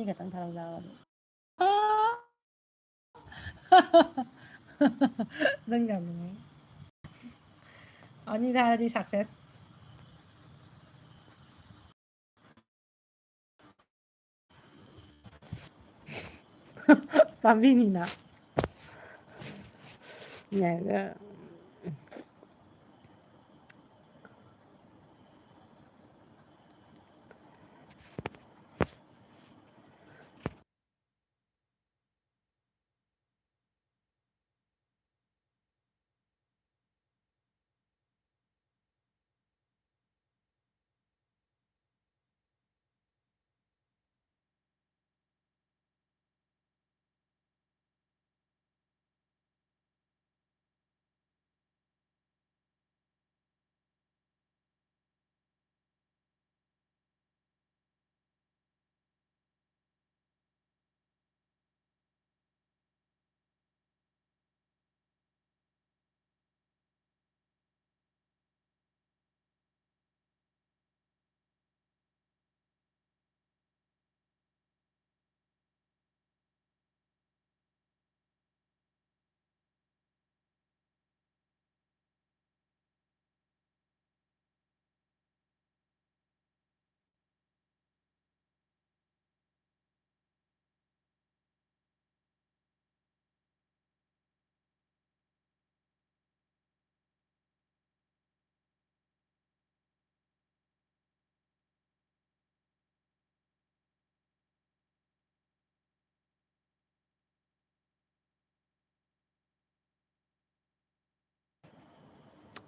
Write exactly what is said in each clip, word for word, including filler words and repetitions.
ꯈꯛꯇꯪ ꯊꯥꯔꯛꯖꯥꯠꯂꯣ? ꯅꯪ ꯌꯥꯝ ꯅꯨꯡꯉꯥꯏ꯫ ꯑꯅꯤ ꯊꯥꯔꯗꯤ success꯫ ꯄꯥꯝꯕꯤꯅꯤꯅ꯫ ꯌꯥꯏꯗ꯫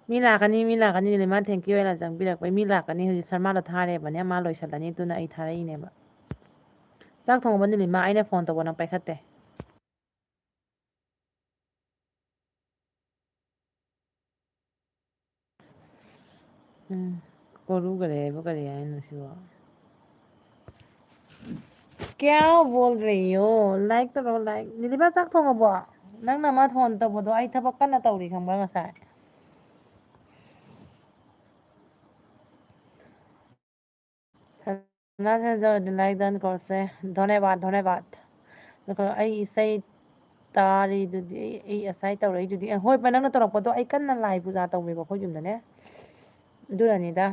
ꯃꯤ ꯂꯥꯛꯀꯅꯤ, ꯃꯤ ꯂꯥꯛꯀꯅꯤ, ꯅꯤꯂꯤꯃꯥ thank you ꯍꯥꯏꯅ ꯆꯪꯕꯤꯔꯛꯄꯩ꯫ ꯃꯤ ꯂꯥꯛꯀꯅꯤ ꯍꯧꯖꯤꯛ, ꯁꯔꯃꯥꯗꯣ ꯊꯥꯔꯦꯕꯅꯦ, ꯃꯥ ꯂꯣꯏꯁꯤꯜꯂꯅꯤ, ꯑꯗꯨꯅ ꯑꯩ ꯊꯥꯔꯛꯏꯅꯦꯕ꯫ ꯆꯥꯛ ꯊꯣꯡꯉꯕ ꯅꯤꯂꯤꯃꯥ? ꯑꯩꯅ phone ꯇꯧꯕ ꯅꯪ ꯄꯥꯏꯈꯠꯇꯦ꯫ ꯎꯝ, ꯀꯣꯔꯨꯒꯔꯦ ꯍꯥꯏꯕ ꯀꯔꯤ ꯍꯥꯏꯅꯣ ꯁꯤꯕꯣ? क्या बोल रही हो? Like ꯇꯧꯔꯣ, like꯫ ꯅꯤꯂꯤꯃꯥ, ꯆꯥꯛ ꯊꯣꯡꯉꯕꯣ? ꯅꯪꯅ ꯃꯥ phone ꯇꯧꯕꯗꯣ ꯑꯩ ꯊꯕꯛ ꯀꯟꯅ ꯇꯧꯔꯤ ꯈꯪꯕ꯭ꯔꯥ ꯉꯁꯥꯏ? ꯅꯪ ꯍꯦꯟꯖꯧꯔꯗꯤ like done ꯀꯧꯔꯁꯦ꯫ ꯙꯟꯌꯕꯥꯗ, ꯙꯟꯌꯕꯥꯗ꯫ ꯑꯗꯨꯒ ꯑꯩ ꯏꯁꯩ ꯇꯥꯔꯤꯗꯨꯗꯤ, ꯑꯩ, ꯑꯩ ꯉꯁꯥꯏ ꯇꯧꯔꯛꯏꯗꯨꯗꯤ꯫ ꯑꯦ, ꯍꯣꯏ, ꯅꯪꯅ ꯇꯧꯔꯛꯄꯗꯣ ꯑꯩ ꯀꯟꯅ ꯂꯥꯏ ꯄꯨꯖꯥ ꯇꯧꯕꯤꯕ ꯑꯩꯈꯣꯏ ꯌꯨꯝꯗꯅꯦ꯫ ꯑꯗꯨꯅꯅꯤꯗ꯫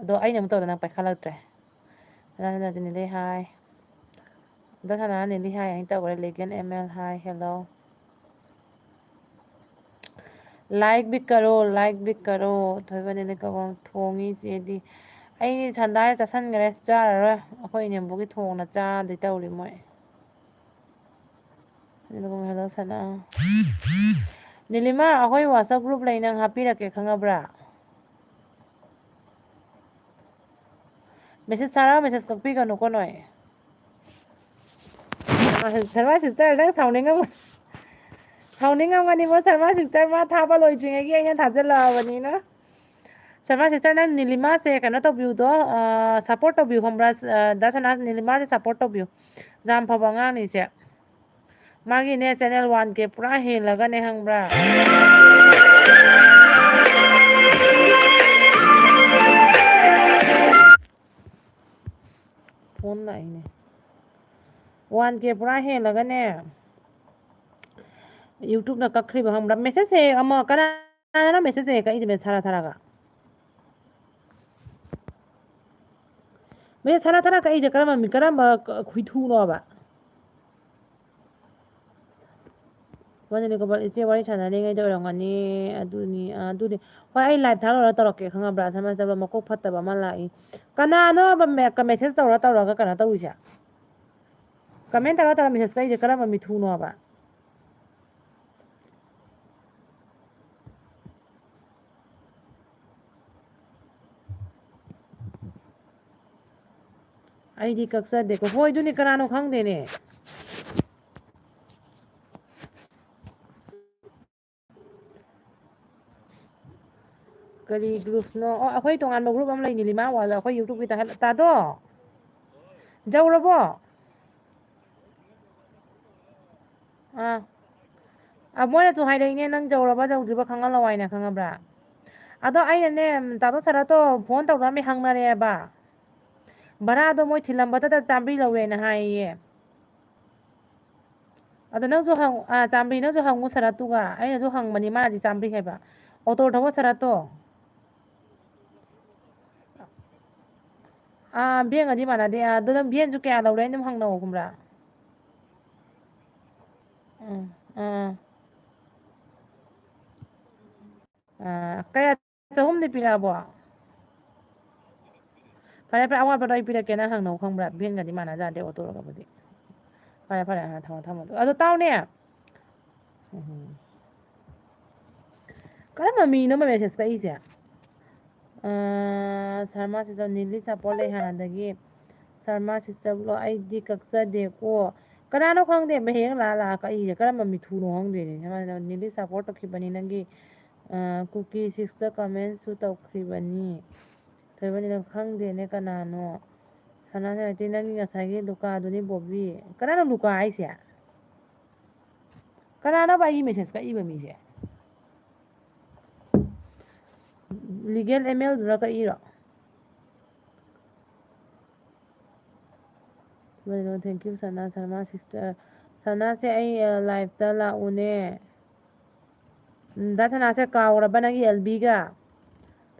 ꯑꯗꯣ ꯑꯩꯅ ꯑꯃꯨꯛ ꯇꯧꯗ ꯅꯪ ꯄꯥꯏꯈꯠꯂꯛꯇ꯭ꯔꯦ꯫ ꯅꯪꯅ ꯅꯦꯂꯤ ꯍꯥꯏ꯫ ꯗꯥ ꯁꯅꯥ ꯅꯦꯂꯤ ꯍꯥꯏ ꯍꯥꯏꯅ ꯇꯧꯈ꯭ꯔꯦ꯫ ꯂꯤꯒꯦꯟ ꯑꯦꯝ ꯑꯦꯜ ꯍꯥꯏ, hello꯫ Like भी करो, like भी करो꯫ ꯊꯣꯏꯕ ꯅꯦꯂꯤ ꯀꯕꯣꯛ ꯊꯣꯡꯉꯤ ꯆꯦꯗꯤ꯫ ꯑꯩ ꯁꯟꯗꯥ ꯆꯥꯁꯟꯈ꯭ꯔꯦ, ꯆꯥꯔꯔꯣꯏ꯫ ꯑꯩꯈꯣꯏ ꯏꯅꯦꯝꯕꯣꯛꯀꯤ ꯊꯣꯡꯅ ꯆꯥꯗꯣꯏ ꯇꯧꯔꯤ ꯃꯣꯏ꯫ ꯑꯗꯨꯒ hello ꯁꯅꯥ꯫ ꯅꯤꯂꯤꯃꯥ, ꯑꯩꯈꯣꯏ WhatsApp group ꯂꯩ, ꯅꯪ ꯍꯥꯞꯄꯤꯔꯛꯀꯦ, ꯈꯪꯉꯕ꯭ꯔꯥ? Message ꯊꯥꯔꯛꯑꯣ, message ꯀꯛꯄꯤꯒꯅꯨꯀꯣ ꯅꯣꯏ꯫ ꯁꯔꯃꯥ sister, ꯅꯪ ꯁꯥꯎꯅꯤꯡꯉꯝ-, ꯁꯥꯎꯅꯤꯡꯉꯝꯒꯅꯤꯕꯣ, ꯁꯔꯃꯥ sister, ꯃꯥ ꯊꯥꯕ ꯂꯣꯏꯗ꯭ꯔꯤꯉꯩꯒꯤ ꯑꯩꯅ ꯊꯥꯖꯤꯜꯂꯛꯑꯕꯅꯤꯅ꯫ ꯁꯔꯃꯥ sister, ꯅꯪ ꯅꯤꯂꯤꯃꯥꯁꯦ ꯀꯩꯅꯣ ꯇꯧꯕꯤꯌꯨꯗꯣ, ꯑ, support ꯇꯧꯕꯤꯌꯨ ꯈꯪꯕ꯭ꯔꯥ? ꯑ, ꯗꯥ ꯁꯅꯥ, ꯅꯤꯂꯤꯃꯥꯁꯦ support ꯇꯧꯕꯤꯌꯨ꯫ ꯌꯥꯝ ꯐꯕ ꯑꯉꯥꯡꯅꯤ ꯏꯆꯦ꯫ ꯃꯥꯒꯤꯅꯦ channel one K ꯄꯨꯔꯥ ꯍꯦꯜꯂꯒꯅꯦ ꯈꯪꯕ꯭ꯔꯥ? Phone ꯂꯥꯛꯏꯅꯦ꯫ One K ꯄꯨꯔꯥ ꯍꯦꯜꯂꯒꯅꯦ, YouTubeꯅ ꯀꯛꯈ꯭ꯔꯤꯕ ꯈꯪꯕ꯭ꯔꯥ? Message ꯁꯦ ꯑꯃ ꯀꯅꯥꯅꯣ message ꯁꯦ ꯀꯛꯏꯁꯦ, message ꯊꯥꯔ ꯊꯥꯔꯒ? Message ꯊꯥꯔ ꯊꯥꯔ ꯀꯛꯏꯁꯦ ꯀꯔꯝꯕ ꯃꯤ, ꯀꯔꯝꯕ ꯈꯨꯏꯊꯨꯅꯣꯕ? ꯃꯗꯨꯅꯤ ꯀꯣ, ꯏꯆꯦ ꯋꯥꯔꯤ ꯁꯥꯟꯅꯔꯤꯉꯩꯗ ꯑꯣꯏꯔꯝꯒꯅꯤ꯫ ꯑꯗꯨꯅꯤ, ꯑꯗꯨꯅꯤ꯫ ꯍꯣꯏ, ꯑꯩ live ꯊꯥ ꯂꯣꯏꯔ ꯇꯧꯔꯛꯀꯦ, ꯈꯪꯉꯕ꯭ꯔꯥ? ꯁꯃꯥꯖꯇꯕ ꯃꯀꯣꯛ ꯐꯠꯇꯕ ꯑꯃ ꯂꯥꯛꯏ꯫ ꯀꯅꯥꯅꯣꯕ ꯃꯦ-, ꯀ-, message ꯇꯧꯔ ꯇꯧꯔꯒ ꯀꯩꯅꯣ ꯇꯧꯔꯤꯁꯦ? Comment ꯇꯧꯔ ꯇꯧꯔ message ꯀꯛꯏꯁꯦ ꯀꯔꯝꯕ ꯃꯤꯊꯨꯅꯣꯕ? ꯑꯩꯗꯤ ꯀꯛꯆꯗꯦꯀꯣ꯫ ꯍꯣꯏ, ꯑꯗꯨꯅꯤ, ꯀꯅꯥꯅꯣ ꯈꯪꯗꯦꯅꯦ꯫ ꯀꯔꯤ groupꯅꯣ? ꯑꯣ, ꯑꯩꯈꯣꯏ ꯇꯣꯉꯥꯟꯕ group ꯑꯃ ꯂꯩꯅꯤ, ꯂꯤꯃꯥ ꯋꯥꯜꯗ, ꯑꯩꯈꯣꯏ YouTubeꯀꯤ ꯇꯥꯍꯜ-, ꯇꯥꯗꯣ? ꯌꯧꯔꯕꯣ? ꯑꯥ꯫ ꯑ, ꯃꯣꯏꯅꯁꯨ ꯍꯥꯏꯔꯛꯏꯅꯦ, ꯅꯪ ꯌꯧꯔꯕ ꯌꯧꯗ꯭ꯔꯤꯕ ꯈꯪꯍꯜꯂꯣ ꯍꯥꯏꯅ, ꯈꯪꯉꯕ꯭ꯔꯥ? ꯑꯗꯣ ꯑꯩꯅꯅꯦ, ꯇꯥꯗꯣ ꯁꯔꯠꯇꯣ phone ꯇꯧꯔꯛꯑꯝꯃꯤ, ꯍꯪꯅꯔꯦꯕ꯫ ꯚꯔꯥꯗꯣ ꯃꯣꯏ ꯊꯤꯜꯂꯝꯕꯗꯗ ꯆꯥꯝꯃꯔꯤ ꯂꯧꯋꯦꯅ ꯍꯥꯏꯌꯦ꯫ ꯑꯗꯣ ꯅꯪꯁꯨ ꯍꯪ-, ꯑꯥ, ꯆꯥꯝꯃꯔꯤ, ꯅꯪꯁꯨ ꯍꯪꯉꯨ ꯁꯔꯠꯇꯨꯒ꯫ ꯑꯩꯅꯁꯨ ꯍꯪꯕꯅꯤ, ꯃꯥꯅꯗꯤ ꯆꯥꯝꯃꯔꯤ ꯍꯥꯏꯕ꯫ ꯑꯣꯇꯣ ꯊꯧꯕ ꯁꯔꯠꯇꯣ꯫ ꯑꯥ, ꯚꯦꯟꯒꯗꯤ ꯃꯥꯟꯅꯗꯦ꯫ ꯑꯥ, ꯑꯗꯣ ꯅꯪ ꯚꯦꯟꯁꯨ ꯀꯌꯥ ꯂꯧꯔꯦ ꯍꯥꯏꯅ ꯑꯗꯨꯝ ꯍꯪꯅꯧ ꯈꯪꯕ꯭ꯔꯥ? ꯎꯝ, ꯑꯥ꯫ ꯑꯥ, ꯀꯌꯥ, ꯆꯍꯨꯝꯗꯤ ꯄꯤꯔꯛꯑꯕꯣ? ꯐꯔꯦ, ꯐꯔꯦ, ꯑꯋꯥꯠꯄꯗꯣ ꯑꯩ ꯄꯤꯔꯛꯀꯦ, ꯅꯪ ꯍꯪꯅꯧ ꯈꯪꯕ꯭ꯔꯥ? ꯚꯦꯟꯒꯗꯤ ꯃꯥꯟꯅꯖꯥꯠꯅꯗꯦ, ꯑꯣꯇꯣꯒꯕꯨꯗꯤ꯫ ꯐꯔꯦ, ꯐꯔꯦ, ꯑꯥ, ꯊꯝꯃꯣ, ꯊꯝꯃꯣ꯫ ꯑꯗꯣ ꯇꯥꯎꯅꯦ꯫ ꯎꯝ꯫ ꯀꯔꯝꯕ ꯃꯤꯅꯣꯕ message ꯀꯛꯏꯁꯦ? ꯑꯥ, ꯁꯔꯃꯥ sister, ꯅꯤꯂꯤ support ꯂꯩ ꯍꯥꯟꯅꯗꯒꯤ꯫ ꯁꯔꯃꯥ sister ꯂꯣ, ꯑꯩꯗꯤ ꯀꯛꯆꯗꯦꯀꯣ꯫ ꯀꯅꯥꯅꯣ ꯈꯪꯗꯦ, ꯃꯍꯦꯡ ꯂꯥꯛꯑ ꯂꯥꯛꯑ ꯀꯛꯏꯁꯦ꯫ ꯀꯔꯝꯕ ꯃꯤꯊꯨꯅꯣ ꯈꯪꯗꯦꯅꯦ꯫ ꯁꯔꯃꯥ sister, ꯅꯤꯂꯤ support ꯇꯧꯈꯤꯕꯅꯤ, ꯅꯪꯒꯤ, ꯑꯥ, ꯀꯨꯀꯤ six ꯇ comment ꯁꯨ ꯇꯧꯈꯤꯕꯅꯤ꯫ ꯊꯣꯏꯕꯅꯤꯅ ꯈꯪꯗꯦꯅꯦ ꯀꯅꯥꯅꯣ꯫ ꯁꯅꯥ ꯁꯅꯥꯇꯤ, ꯅꯪꯒꯤ ꯉꯁꯥꯏꯒꯤ ꯂꯨꯀꯥꯗꯨꯅꯤ ꯕꯣꯕꯤ꯫ ꯀꯅꯥꯅꯣ ꯂꯨꯀꯥ ꯍꯥꯏꯁꯦ? ꯀꯅꯥꯅꯣꯕ ꯑꯩꯒꯤ message ꯀꯛꯏꯕ ꯃꯤꯁꯦ? Legal ML ꯗꯨꯅ ꯀꯛꯏꯔꯣ? Thank you, ꯁꯅꯥ ꯁꯔꯃꯥ sister꯫ ꯁꯅꯥꯁꯦ, ꯑꯩ, ꯑ, live ꯇ ꯂꯥꯛꯎꯅꯦ꯫ ꯎꯝ, ꯗꯥ ꯁꯅꯥꯁꯦ ꯀꯥꯎꯔꯕ ꯅꯪꯒꯤ L B ꯒ?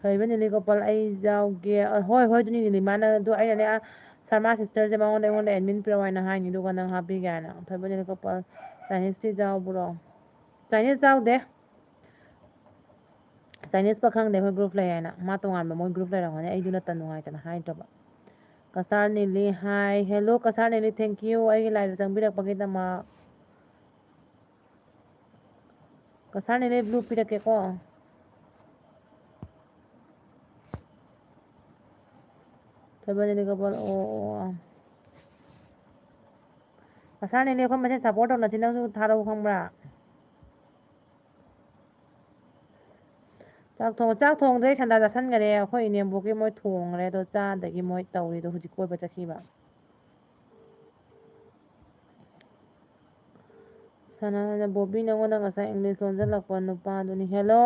ꯊꯣꯏꯕ ꯅꯤꯂꯤ ꯒꯣꯄꯥꯜ, ꯑꯩ ꯌꯥꯎꯒꯦ꯫ ꯑ, ꯍꯣꯏ, ꯍꯣꯏ, ꯑꯗꯨꯅꯤ ꯅꯤꯂꯤ, ꯃꯥꯅ ꯑꯗꯨ ꯑꯩꯅꯅꯦ, ꯑ, ꯁꯔꯃꯥ sister ꯁꯦ ꯃꯉꯣꯟꯗ, ꯑꯩꯉꯣꯟꯗ admin ꯄꯤꯔꯛꯑꯣ ꯍꯥꯏꯅ ꯍꯥꯏꯅꯤ, ꯑꯗꯨꯒ ꯅꯪ ꯍꯥꯞꯄꯤꯒꯦ ꯍꯥꯏꯅ꯫ ꯊꯣꯏꯕ ꯅꯤꯂꯤ ꯒꯣꯄꯥꯜ, Chinese ꯇꯤ ꯌꯥꯎꯕ꯭ꯔꯣ? Chinese ꯌꯥꯎꯗꯦ꯫ Chinese ꯄꯥꯈꯪꯗꯤ ꯑꯩꯈꯣꯏ group ꯂꯩ ꯍꯥꯏꯅ꯫ ꯃꯥ ꯇꯣꯉꯥꯟꯕ ꯃꯣꯏ group ꯂꯩꯔꯝꯒꯅꯤ, ꯑꯩꯗꯨ ꯅꯠꯇ ꯅꯨꯡꯉꯥꯏꯇꯅ ꯍꯥꯏꯗ꯭ꯔꯕ꯫ Cachar ꯅꯤꯂꯤ, hi꯫ Hello, Cachar ꯅꯤꯂꯤ, thank you ꯑꯩꯒꯤ live ꯇ ꯆꯪꯕꯤꯔꯛꯄꯒꯤꯗꯃꯛ꯫ ꯀꯁꯥꯔ ꯅꯤꯂꯤ, blue ꯄꯤꯔꯛꯀꯦꯀꯣ꯫ ꯊꯣꯏꯕ ꯅꯤꯂꯤ ꯒꯣꯄꯥꯜ, ꯑꯣ, ꯑꯣ, ꯑꯣ꯫ ꯀꯁꯥꯔ ꯅꯤꯂꯤ, ꯑꯩꯈꯣꯏ ꯃꯁꯦꯟ support ꯇꯧꯅꯁꯤ, ꯅꯪꯁꯨ ꯊꯥꯔꯛꯎ ꯈꯪꯕ꯭ꯔꯥ? ꯆꯥꯛ ꯊꯣꯡ-, ꯆꯥꯛ ꯊꯣꯡꯗ꯭ꯔꯦ, ꯁꯟꯗꯥ ꯆꯥꯁꯟꯈꯔꯦ꯫ ꯑꯩꯈꯣꯏ ꯏꯅꯦꯝꯕꯣꯛꯀꯤ ꯃꯣꯏ ꯊꯣꯡꯈ꯭ꯔꯦ, ꯑꯗꯣ ꯆꯥꯗꯒꯤ ꯃꯣꯏ ꯇꯧꯔꯤꯗꯣ ꯍꯧꯖꯤꯛ ꯀꯣꯏꯕ ꯆꯠꯈꯤꯕ꯫ ꯁꯅꯥ, ꯕꯣꯕꯤ, ꯅꯪꯉꯣꯟꯗ ꯉꯁꯥꯏ English ꯂꯣꯟꯖꯜꯂꯛꯄ ꯅꯨꯄꯥꯗꯨꯅꯤ꯫ Hello?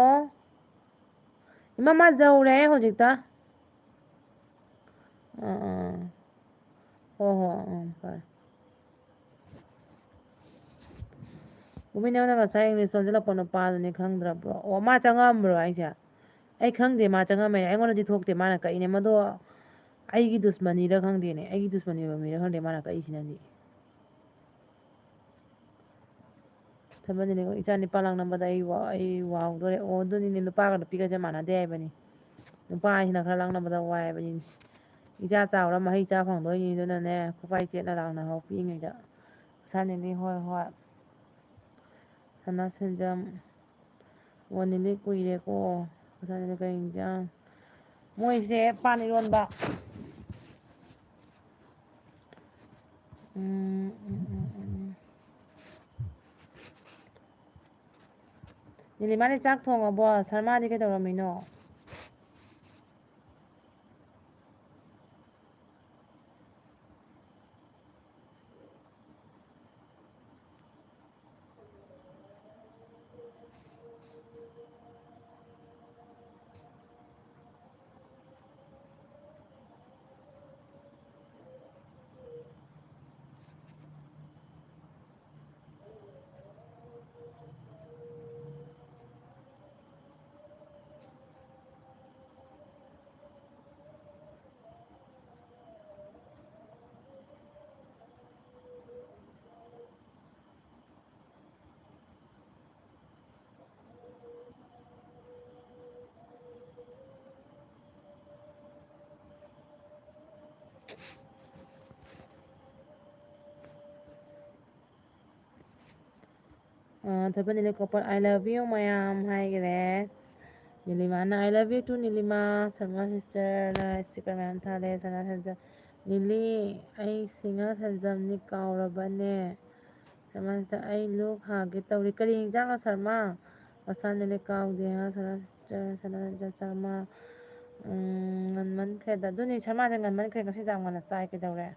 ꯏꯃꯥ, ꯃꯥ ꯌꯧꯔꯦ ꯍꯧꯖꯤꯛꯇ꯫ ꯑꯥ, ꯑꯥ꯫ ꯍꯣꯏ, ꯍꯣꯏ, ꯎꯝ, ꯐꯔꯦ꯫ ꯎꯃꯤ, ꯅꯪꯅ ꯉꯁꯥꯏ English ꯂꯣꯟꯁꯤꯜꯂꯛꯄ ꯅꯨꯄꯥꯗꯨꯅꯤ ꯈꯪꯗ꯭ꯔꯕ꯭ꯔꯣ? ꯑꯣ, ꯃꯥ ꯆꯪꯉꯛꯑꯝꯕ꯭ꯔꯣ ꯍꯥꯏꯁꯦ? ꯑꯩ ꯈꯪꯗꯦ, ꯃꯥ ꯆꯪꯉꯝꯃꯦ꯫ ꯑꯩꯉꯣꯟꯗꯗꯤ ꯊꯣꯛꯇꯦ, ꯃꯥꯅ ꯀꯛꯏꯅꯦ꯫ ꯃꯗꯣ ꯑꯩꯒꯤ ꯗꯨꯁꯃꯅꯤꯔ ꯈꯪꯗꯦꯅꯦ, ꯑꯩꯒꯤ ꯗꯨꯁꯃꯅꯤ ꯑꯣꯏꯕ ꯃꯤꯔ ꯈꯪꯗꯦ, ꯃꯥꯅ ꯀꯛꯏꯁꯤꯅꯗꯤ꯫ ꯊꯕꯛꯅꯤꯅꯦ, ꯏꯆꯥ ꯅꯤꯄꯥ ꯂꯥꯡꯅꯕꯗ ꯑꯩ ꯋꯥ-, ꯑꯩ ꯋꯥꯍꯧꯗꯣꯔꯦ꯫ ꯑꯣ, ꯑꯗꯨꯅꯤꯅꯦ, ꯅꯨꯄꯥꯒ ꯅꯨꯄꯤꯒꯁꯦ ꯃꯥꯟꯅꯗꯦ ꯍꯥꯏꯕꯅꯤ꯫ ꯅꯨꯄꯥ ꯍꯥꯏꯁꯤꯅ ꯈꯔ ꯂꯥꯡꯅꯕꯗ ꯋꯥꯏ ꯍꯥꯏꯕꯅꯤ꯫ ꯏꯆꯥ ꯆꯥꯎꯔ ꯃꯍꯩ ꯆꯥ ꯐꯪꯗꯣꯏꯅꯤ꯫ ꯑꯗꯨꯅꯅꯦ, ꯈꯣꯄꯥꯏ ꯆꯦꯠꯅ ꯂꯥꯎꯅꯍꯧ ꯄꯤꯛꯏꯉꯩꯗ꯫ ꯁꯅꯥ ꯅꯦꯅꯦ, ꯍꯣꯏ, ꯍꯣꯏ꯫ ꯁꯅꯥ ꯁꯦꯟꯖꯝ꯫ ꯑꯣ, ꯅꯦꯅꯦ ꯀꯨꯏꯔꯦꯀꯣ꯫ ꯁꯅꯥ ꯅꯦꯅꯦ ꯀꯩ ꯏꯟꯖꯥꯡ? ꯃꯣꯏꯁꯦ ꯄꯥꯟ ꯏꯔꯣꯟꯕ꯫ ꯎꯝ, ꯎꯝ, ꯎꯝ, ꯎꯝ, ꯎꯝ꯫ ꯅꯤꯂꯤꯃꯥꯗꯤ ꯆꯥꯛ ꯊꯣꯡꯉꯕꯣ? ꯁꯔꯃꯥꯗꯤ ꯀꯩꯗꯧꯔꯝꯃꯤꯅꯣ? ꯑ, ꯊꯣꯏꯕ ꯅꯤꯂꯤ ꯀꯣꯄꯔ, "I love you" ꯃꯌꯥꯝ ꯍꯥꯏꯈꯔꯦ꯫ ꯅꯤꯂꯤꯃꯥꯅ, "I love you too, ꯅꯤꯂꯤꯃꯥ." Sharma sister ꯅ sticker ꯃꯌꯥꯝ ꯊꯥꯔꯦ꯫ ꯁꯅꯥ ꯁꯟꯖ-, "ꯅꯤꯂꯤ, ꯑꯩ ꯁꯤꯡꯉ ꯁꯟꯖꯝꯅꯤ ꯀꯥꯎꯔꯕꯅꯦ?" ꯁꯔꯃ sister, "ꯑꯩ ꯂꯣꯛ ꯍꯥꯒꯦ ꯇꯧꯔꯤ꯫" ꯀꯔꯤ ꯏꯟꯖꯥꯡꯅꯣ ꯁꯔꯃ? ꯃꯁꯥ ꯅꯤꯂꯤ ꯀꯥꯎꯗꯦ ꯍꯥ, ꯁꯅꯥ sister, ꯁꯅꯥ ꯁꯟꯖ ꯁꯔꯃ꯫ ꯎꯝ, ꯉꯟꯃꯟꯈ꯭ꯔꯦꯗ꯫ ꯑꯗꯨꯅꯤ, ꯁꯔꯃꯁꯦ ꯉꯟꯃꯟꯈ꯭ꯔꯦ꯫ ꯉꯁꯤ ꯌꯥꯝ ꯉꯟꯅ ꯆꯥꯏ꯫ ꯀꯩꯗꯧꯔꯦ?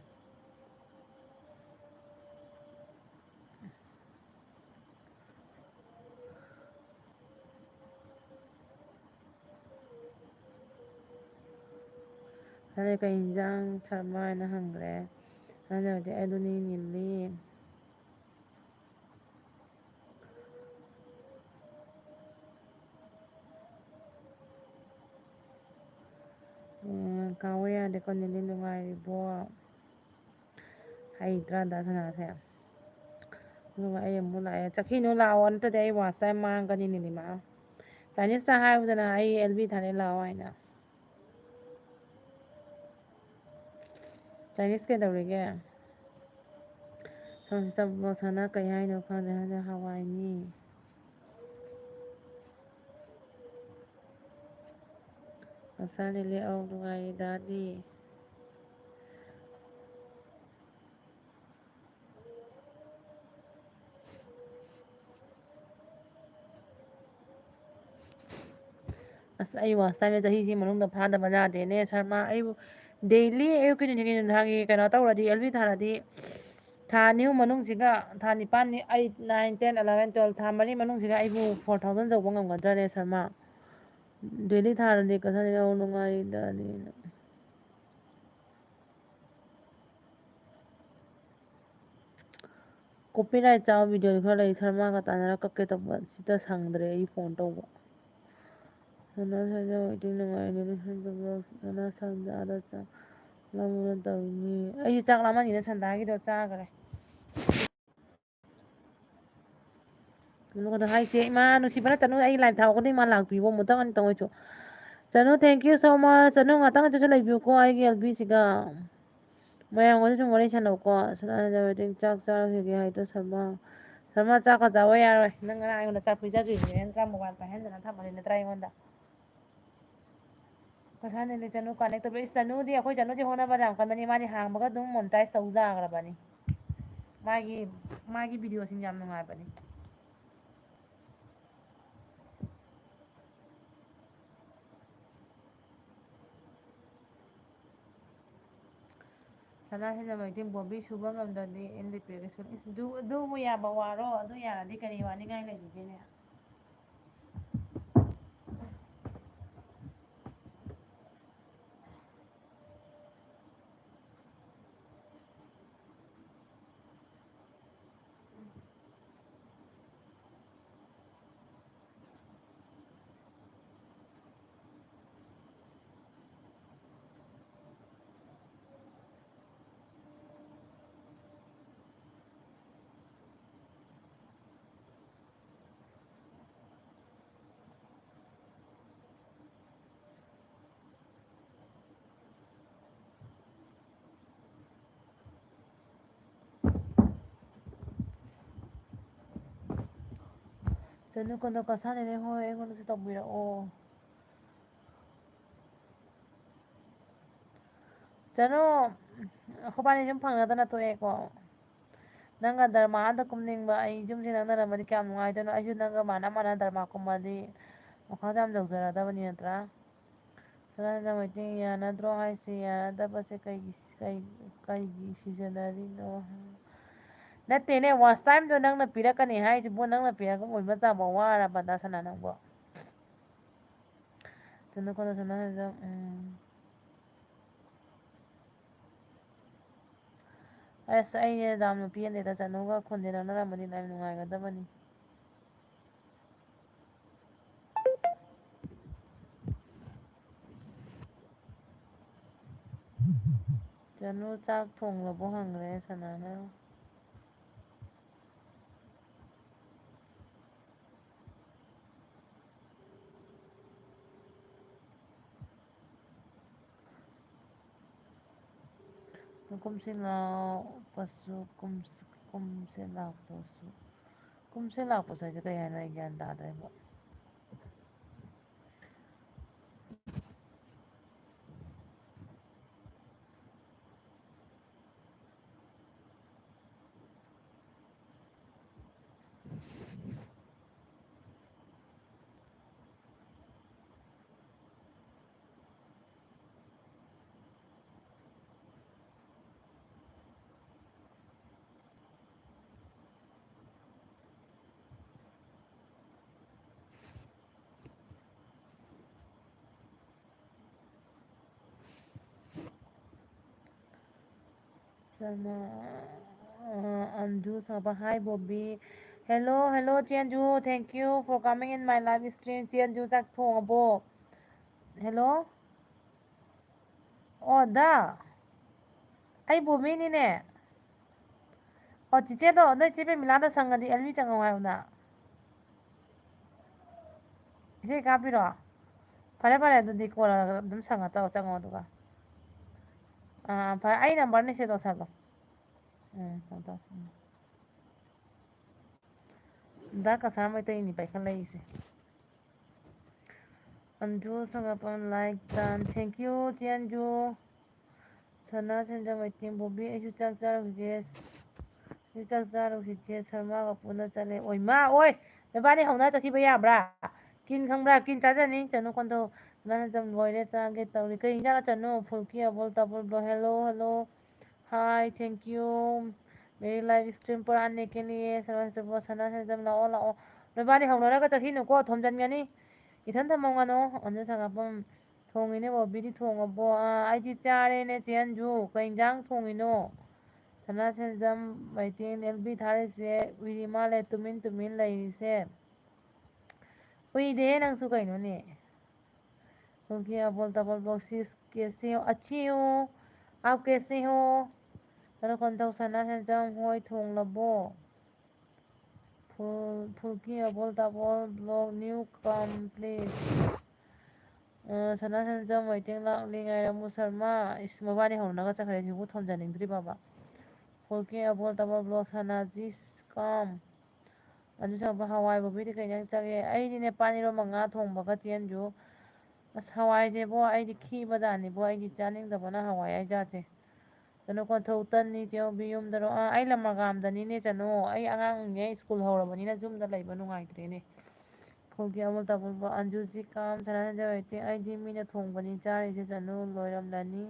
ꯑꯗꯩ ꯀꯩ ꯏꯟꯖꯥꯡ ꯁꯔꯃ ꯍꯥꯏꯅ ꯍꯪꯈ꯭ꯔꯦ꯫ ꯁꯥꯟꯅꯖꯕꯗꯤ ꯑꯩ ꯑꯗꯨꯅꯤ ꯅꯤꯜꯂꯤ꯫ ꯎꯝ, ꯀꯥꯎꯕ ꯌꯥꯗꯦꯀꯣ, ꯅꯤꯜꯂꯤ ꯅꯨꯡꯉꯥꯏꯔꯤꯕꯣ? ꯍꯩꯇ꯭ꯔꯥ ꯗꯥ ꯁꯅꯥꯁꯦ? ꯑꯗꯨꯒ ꯑꯩ ꯑꯃꯨꯛ ꯂꯥꯛꯑꯦ꯫ ꯆꯠꯈꯤꯅꯨ, ꯂꯥꯛꯑꯣ, ꯅꯠꯇ꯭ꯔꯗꯤ ꯑꯩ watch time ꯃꯥꯡꯒꯅꯤ, ꯅꯤꯂꯤꯃꯥ꯫ ꯆꯥꯏꯅꯤꯁꯇ ꯍꯥꯏꯕꯗꯅ ꯑꯩ ꯑꯦꯜ ꯕꯤ ꯊꯥꯅꯦ ꯂꯥꯛꯑꯣ ꯍꯥꯏꯅ꯫ ꯆꯥꯏꯅꯤꯁ ꯀꯩꯗꯧꯔꯤꯒꯦ? ꯁꯣꯝꯁꯤꯗ ꯃꯣꯁꯅ ꯀꯩ ꯍꯥꯏꯅꯣ ꯈꯪꯗꯦ, ꯍꯟꯗꯛ ꯍꯋꯥꯏꯅꯤ꯫ ꯃꯁꯥꯅ ꯂꯦꯛꯑꯧ ꯅꯨꯡꯉꯥꯏꯔꯤꯗꯥꯗꯤ꯫ ꯑꯁ, ꯑꯩ watch time ꯆꯍꯤꯁꯤ ꯃꯅꯨꯡꯗ ꯐꯥꯗꯕ ꯌꯥꯗꯦꯅꯦ, ꯁꯔꯃ꯫ ꯑꯩꯕꯨ daily ꯑꯌꯨꯛꯀꯤ ꯅꯨꯡꯊꯤꯜꯒꯤ ꯅꯨꯡꯗꯥꯡꯒꯤ ꯀꯩꯅꯣ ꯇꯧꯔꯗꯤ, ꯑꯦꯜ ꯕꯤ ꯊꯥꯔꯗꯤ, ꯊꯥ ꯑꯅꯤ ꯑꯍꯨꯝ ꯃꯅꯨꯡꯁꯤꯒ, ꯊꯥ ꯅꯤꯄꯥꯟꯅꯤ, eight, nine, ten, eleven, twelve, ꯊꯥ ꯃꯔꯤ ꯃꯅꯨꯡꯁꯤꯒ ꯑꯩꯕꯨ four thousand ꯌꯧꯕ ꯉꯝꯒꯗ꯭ꯔꯅꯦ, ꯁꯔꯃ? Daily ꯊꯥꯔꯗꯤ ꯀꯁꯥꯅ ꯌꯥꯝ ꯅꯨꯡꯉꯥꯏꯔꯤꯗꯅꯦꯅ꯫ Copyright ꯆꯥꯕ video ꯈꯔ ꯂꯩ, ꯁꯔꯃꯒ ꯇꯥꯟꯅꯔ ꯀꯛꯀꯦ ꯇꯧꯕ, ꯁꯤꯗ ꯁꯪꯗ꯭ꯔꯦ ꯑꯩ phone ꯇꯧꯕ꯫ ꯁꯅꯥ ꯁꯟꯖꯥ waiting ꯅꯨꯡꯉꯥꯏꯔꯤꯅꯦ, ꯁꯟꯖꯥ vlog, ꯁꯅꯥ ꯁꯟꯖꯥꯗ ꯆꯥꯛ ꯂꯥꯝꯃꯅ ꯇꯧꯔꯤꯅꯤ꯫ ꯑꯩꯁꯨ ꯆꯥꯛ ꯂꯥꯝꯃꯟꯒꯤꯗ ꯁꯟꯗꯥꯒꯤꯗꯣ ꯆꯥꯈ꯭ꯔꯦ꯫ ꯀꯩꯅꯣ ꯈꯛꯇ ꯍꯥꯏꯁꯦ, ꯏꯃꯥ ꯅꯨꯡꯁꯤꯕꯅ ꯆꯠꯅꯨ, ꯑꯩ live ꯊꯥꯎ ꯈꯨꯗꯤꯡ ꯃꯥ ꯂꯥꯛꯄꯤꯌꯣ, ꯑꯃꯨꯛꯇꯪ ꯑꯅꯤꯇꯪ ꯑꯣꯏꯁꯨ꯫ ꯆꯅꯨ, thank you so much꯫ ꯆꯅꯨ, ꯉꯥꯛꯇꯪ ꯑꯗꯨꯁꯨ ꯂꯩꯕꯤꯌꯨꯀꯣ, ꯑꯩꯒꯤ ꯑꯦꯜ ꯕꯤꯁꯤꯒ꯫ ꯃꯌꯥꯝꯒꯁꯨ ꯁꯨꯝ ꯋꯥꯔꯤ ꯁꯥꯟꯅꯧꯀꯣ꯫ ꯁꯅꯥ ꯁꯟꯖꯥ waiting, ꯆꯥꯛ ꯆꯥꯔꯨꯈꯤꯒꯦ ꯍꯥꯏꯗꯣ, ꯁꯔꯃ꯫ ꯁꯔꯃ, ꯆꯥꯛꯀ ꯆꯥꯕ ꯌꯥꯔꯣꯏ꯫ ꯅꯪ ꯉꯔꯥꯡ ꯑꯩꯉꯣꯟꯗ ꯆꯥꯛ ꯄꯤꯖꯈꯤꯕꯅꯦ ꯅꯠꯇ꯭ꯔꯥ? Mobile ꯄꯥꯏꯍꯟꯗꯅ ꯊꯝꯕꯅꯤ ꯅꯠꯇ꯭ꯔꯥ ꯑꯩꯉꯣꯟꯗ? ꯀꯁꯥꯅꯦꯅꯦ ꯆꯅꯨ connect ꯇꯧꯕ꯫ ꯏꯁ, ꯆꯅꯨꯗꯤ, ꯑꯩꯈꯣꯏ ꯆꯅꯨꯗꯤ ꯍꯣꯠꯅꯕ ꯌꯥꯝ ꯀꯟꯕꯅꯤ꯫ ꯃꯥꯗꯤ ꯍꯥꯡꯕꯒ ꯑꯗꯨꯝ monetize ꯇꯧ ꯌꯥꯈ꯭ꯔꯕꯅꯤ꯫ ꯃꯥꯒꯤ, ꯃꯥꯒꯤ videoꯁꯤꯡ ꯌꯥꯝ ꯅꯨꯡꯉꯥꯏꯕꯅꯤ꯫ ꯁꯅꯥ ꯁꯤꯖꯟ ꯃꯩꯇꯩ ꯕꯣꯕꯤ ꯁꯨꯕ ꯉꯝꯗ꯭ꯔꯗꯤ ꯑꯦꯟ ꯗꯤ ꯄꯤ ꯑꯦꯒ ꯁꯨ-, ꯏꯁ, ꯑꯗꯨ, ꯑꯗꯨꯕꯨ ꯌꯥꯕ ꯋꯥꯔꯣ? ꯑꯗꯨ ꯌꯥꯔꯗꯤ ꯀꯔꯤ ꯋꯥꯅꯤꯡꯉꯥꯏ ꯂꯩꯔꯤꯒꯦꯅꯦ? ꯆꯅꯨ ꯀꯣꯟꯗꯣ ꯀꯁꯥꯅꯤꯅꯦ, ꯍꯣꯏ, ꯑꯩꯉꯣꯟꯗꯁꯨ ꯇꯧꯕꯤꯔꯛꯑꯣ꯫ ꯆꯅꯨ, ꯑꯩꯈꯣꯏꯕꯥꯅꯤ ꯌꯨꯝ ꯐꯪꯅꯗꯅ ꯊꯣꯛꯑꯦꯀꯣ꯫ ꯅꯪꯒ ꯗ꯭ꯔꯃꯥ ꯑꯝꯇ ꯀꯨꯝꯅꯤꯡꯕ, ꯑꯩ ꯌꯨꯝꯁꯤ ꯅꯛꯅꯔꯝꯃꯗꯤ ꯀꯌꯥꯝ ꯅꯨꯡꯉꯥꯏꯗꯣꯏꯅꯣ꯫ ꯑꯩꯁꯨ ꯅꯪꯒ ꯃꯥꯟꯅ ꯃꯥꯟꯅ ꯗ꯭ꯔꯃꯥ ꯀꯨꯝꯃꯗꯤ ꯋꯥꯈꯜꯁꯦ ꯌꯥꯝ ꯌꯧꯖꯔꯗꯕꯅꯤ ꯅꯠꯇ꯭ꯔꯥ? ꯁꯅꯥꯅꯟꯗ ꯃꯩꯇꯩ, ꯌꯥꯅꯗ꯭ꯔꯣ ꯍꯥꯏꯁꯦ? ꯌꯥꯅꯗꯕꯁꯦ ꯀꯩꯒꯤ, ꯀꯩ, ꯀꯩꯒꯤ ꯁꯤꯖꯤꯟꯅꯔꯤꯅꯣ? ꯅꯠꯇꯦꯅꯦ, watch timeꯗꯣ ꯅꯪꯅ ꯄꯤꯔꯛꯀꯅꯤ ꯍꯥꯏꯁꯤꯕꯨ, ꯅꯪꯅ ꯄꯤꯔꯒ ꯑꯣꯏꯕ ꯇꯥꯕ ꯋꯥꯔꯕ ꯗꯥ ꯁꯅꯥ ꯅꯪꯕꯣ? ꯆꯅꯨ ꯀꯣꯟꯗ ꯁꯅꯥꯅꯟꯗ, ꯎꯝ꯫ ꯑꯁ, ꯑꯩꯁꯦ ꯗꯥꯝ ꯅꯨꯄꯤ ꯑꯅꯤꯗ ꯆꯅꯨꯒ ꯈꯨꯟꯁꯦ ꯅꯛꯅꯔꯝꯃꯗꯤ ꯌꯥꯝ ꯅꯨꯡꯉꯥꯏꯒꯗꯕꯅꯤ꯫ ꯆꯅꯨ ꯆꯥꯛ ꯊꯣꯡꯂꯕꯣ ꯍꯪꯈ꯭ꯔꯦ ꯁꯅꯥꯅ꯫ ꯀꯨꯝꯁꯤ ꯂꯥꯛꯄꯁꯨ, ꯀꯨꯝꯁꯤ, ꯀꯨꯝꯁꯤ ꯂꯥꯛꯄꯁꯨ, ꯀꯨꯝꯁꯤ ꯂꯥꯛꯄꯁꯨ ꯍꯥꯏꯁꯦ ꯀꯩ ꯍꯥꯏꯅꯣ? ꯑꯩ ꯒ꯭ꯌꯥꯟ ꯇꯥꯗ꯭ꯔꯦꯕ꯫ Sama, uh, Anju Saba, hi, Bobby. Hello, hello, Chianju. Thank you for coming in my live stream. Chianju, ꯆꯥꯛ ꯊꯣꯡꯉꯕꯣ? Hello? ꯑꯣ, ꯗꯥ꯫ ꯑꯩ ꯕꯣꯕꯤꯅꯤꯅꯦ꯫ ꯑꯣ, ꯆꯤꯆꯦꯗꯣ, ꯅꯣꯏ ꯆꯦ ꯄ꯭ꯔꯦꯃꯤꯂꯥꯗꯣ ꯁꯪꯉꯗꯤ ꯑꯦꯜ ꯕꯤ ꯆꯪꯉꯧ ꯍꯥꯏꯌꯨꯅ꯫ ꯏꯁꯩ ꯀꯥꯞꯄꯤꯔꯣ? ꯐꯔꯦ, ꯐꯔꯦ, ꯑꯗꯨꯗꯤ ꯀꯣꯟꯅ ꯑꯗꯨꯝ ꯁꯪꯉ ꯇꯧꯔ ꯆꯪꯉꯣ ꯑꯗꯨꯒ꯫ ꯑꯥ, ꯐꯔꯦ, ꯑꯩ numberꯅꯦ, save ꯇꯧꯁꯜꯂꯣ꯫ ꯎꯝ, ꯊꯝꯃꯦ, ꯊꯝꯃꯦ꯫ ꯎꯝ꯫ ꯗꯥ Cachar ꯃꯩꯇꯩꯅꯤ ꯄꯥꯏꯈꯠꯂꯛꯏꯁꯦ꯫ Anju ꯁꯉꯥꯄꯝ like done. Thank you, ꯆꯦ ꯑꯟꯖꯨ꯫ ꯁꯅꯥ ꯁꯦꯟꯖꯝ ꯋꯦꯇꯤꯡ꯫ ꯕꯣꯕꯤ, ꯑꯩꯁꯨ ꯆꯥꯛ ꯆꯥꯔꯨꯈꯤꯒꯦ꯫ ꯑꯩꯁꯨ ꯆꯥꯛ ꯆꯥꯔꯨꯈꯤꯒꯦ꯫ ꯁꯔꯃꯥꯒ ꯄꯨꯟꯅ ꯆꯠꯂꯦ꯫ ꯑꯣꯏꯃꯥ, ꯑꯣꯏ! ꯅꯕꯥꯅꯤ ꯍꯧꯅ ꯆꯠꯈꯤꯕ ꯌꯥꯕ꯭ꯔꯥ? ꯀꯤꯟ ꯈꯪꯕ꯭ꯔꯥ? ꯀꯤꯟ ꯆꯥꯖꯅꯤ꯫ ꯆꯅꯨ ꯀꯣꯟꯊꯧ꯫ ꯁꯅꯥ ꯁꯦꯟꯖꯝ ꯂꯣꯏꯔꯦ, ꯆꯥꯒꯦ ꯇꯧꯔꯤ꯫ ꯀꯩ ꯏꯟꯖꯥꯡ ꯆꯅꯨ? ꯐꯨꯜꯀꯤ Abol ꯇꯥꯕꯣꯜ ꯕ꯭ꯂꯣ꯫ Hello, hello. Hi, thank you. मेरी live stream पर आने के लिए ꯁꯅꯥ ꯁꯦꯟꯖꯝ, ꯁꯅꯥ ꯁꯦꯟꯖꯝ, ꯂꯥꯛꯑꯣ, ꯂꯥꯛꯑꯣ꯫ ꯅꯕꯥꯅꯤ ꯍꯧꯅꯔꯒ ꯆꯠꯈꯤꯅꯨꯀꯣ, ꯊꯣꯝꯖꯟꯒꯅꯤ꯫ ꯏꯊꯟ ꯊꯝꯃꯝꯒꯅꯣ꯫ ꯑꯟꯖꯨ ꯁꯉꯥꯄꯝ, ꯊꯣꯡꯉꯤꯅꯦ ꯕꯣꯕꯤꯗꯤ, ꯊꯣꯡꯉꯕꯣ? ꯑꯥ, ꯑꯩꯗꯤ ꯆꯥꯔꯦꯅꯦ ꯆꯦ ꯑꯟꯖꯨ꯫ ꯀꯩ ꯏꯟꯖꯥꯡ ꯊꯣꯡꯉꯤꯅꯣ? ꯁꯅꯥ ꯁꯦꯟꯖꯝ ꯋꯦꯇꯤꯡ꯫ ꯑꯦꯜ ꯕꯤ ꯊꯥꯔꯤꯁꯦ ꯎꯏꯔꯤ ꯃꯥꯜꯂꯦ, ꯇꯨꯃꯤꯟ ꯇꯨꯃꯤꯟ ꯂꯩꯔꯤꯁꯦ꯫ ꯎꯏꯗꯦ ꯅꯪꯁꯨ ꯀꯩꯅꯣꯅꯦ꯫ ꯐꯨꯜꯀꯤ ꯑꯕꯣꯜ ꯇꯥꯕꯣꯜ ꯕ꯭ꯂꯣꯛ꯫ ꯁꯤꯁ ꯀꯦꯁꯦ ꯍꯣ? ꯑꯆꯤ ꯍꯣ? ꯑꯥꯞ ꯀꯦꯁꯦ ꯍꯣ? ꯆꯅꯨ ꯀꯣꯟꯊꯧ꯫ ꯁꯅꯥ ꯁꯦꯟꯖꯝ ꯍꯣꯏ ꯊꯣꯡꯂꯕꯣ? ꯐꯨꯜ, ꯐꯨꯜꯀꯤ Abol Tabol block. New come, please. ꯑ, ꯁꯅꯥ ꯁꯦꯟꯖꯝ ꯋꯦꯇꯤꯡ꯫ ꯂꯥꯛꯂꯤ, ꯉꯥꯏꯔꯝꯃꯨ ꯁꯔꯃꯥ꯫ ꯏꯁ, ꯃꯕꯥꯅꯤ ꯍꯧꯅꯔꯒ ꯆꯠꯈ꯭ꯔꯦ, ꯁꯤꯕꯨ ꯊꯣꯝꯖꯅꯤꯡꯗ꯭ꯔꯤꯕꯕ? ꯐꯨꯜꯀꯤ ꯑꯕꯣꯜ ꯇꯥꯕꯣꯜ ꯕ꯭ꯂꯣꯛ꯫ ꯁꯅꯥꯖꯤ ꯀꯥꯝ꯫ ꯑꯗꯨ ꯁꯔꯃꯥ, ꯍꯋꯥꯏ꯫ ꯕꯣꯕꯤꯗꯤ ꯀꯩ ꯏꯟꯖꯥꯡ ꯆꯥꯒꯦ? ꯑꯩꯗꯤꯅꯦ ꯄꯥꯟ ꯏꯔꯣꯝꯕ ꯉꯥ ꯊꯣꯡꯕꯒ ꯆꯦꯟꯖꯨ꯫ ꯑꯁ, ꯍꯋꯥꯏꯁꯦꯕꯣ ꯑꯩꯗꯤ ꯈꯤꯕꯖꯥꯠꯅꯤꯕꯣ, ꯑꯩꯗꯤ ꯆꯥꯅꯤꯡꯗꯕꯅ ꯍꯋꯥꯏ ꯑꯩ ꯖꯥꯠꯁꯦ꯫ ꯆꯅꯨ ꯀꯣꯟꯊꯧ꯫ ꯇꯟꯅꯤ ꯆꯦ ꯑꯣꯕꯤ ꯌꯨꯝꯗꯔꯣ? ꯑꯥ, ꯑꯩ ꯂꯝꯃꯒꯥꯝꯗꯅꯤꯅꯦ ꯆꯅꯨ꯫ ꯑꯩ ꯑꯉꯥꯡꯅꯦ, ꯁ꯭ꯀꯨꯜ ꯍꯧꯔꯕꯅꯤꯅ ꯌꯨꯝꯗ ꯂꯩꯕ ꯅꯨꯡꯉꯥꯏꯇ꯭ꯔꯦꯅꯦ꯫ ꯐꯨꯜꯀꯤ ꯑꯃꯨꯜ ꯇꯥꯕꯨꯜꯕꯨ꯫ ꯑꯟꯖꯨꯖꯤ ꯀꯥꯝ꯫ ꯁꯅꯥ ꯁꯦꯟꯖꯝ ꯋꯦꯇꯤꯡ꯫ ꯑꯩꯗꯤ ꯃꯤꯅ ꯊꯣꯡꯕꯅꯤ ꯆꯥꯔꯤꯁꯦ ꯆꯅꯨ, ꯂꯣꯏꯔꯝꯂꯅꯤ꯫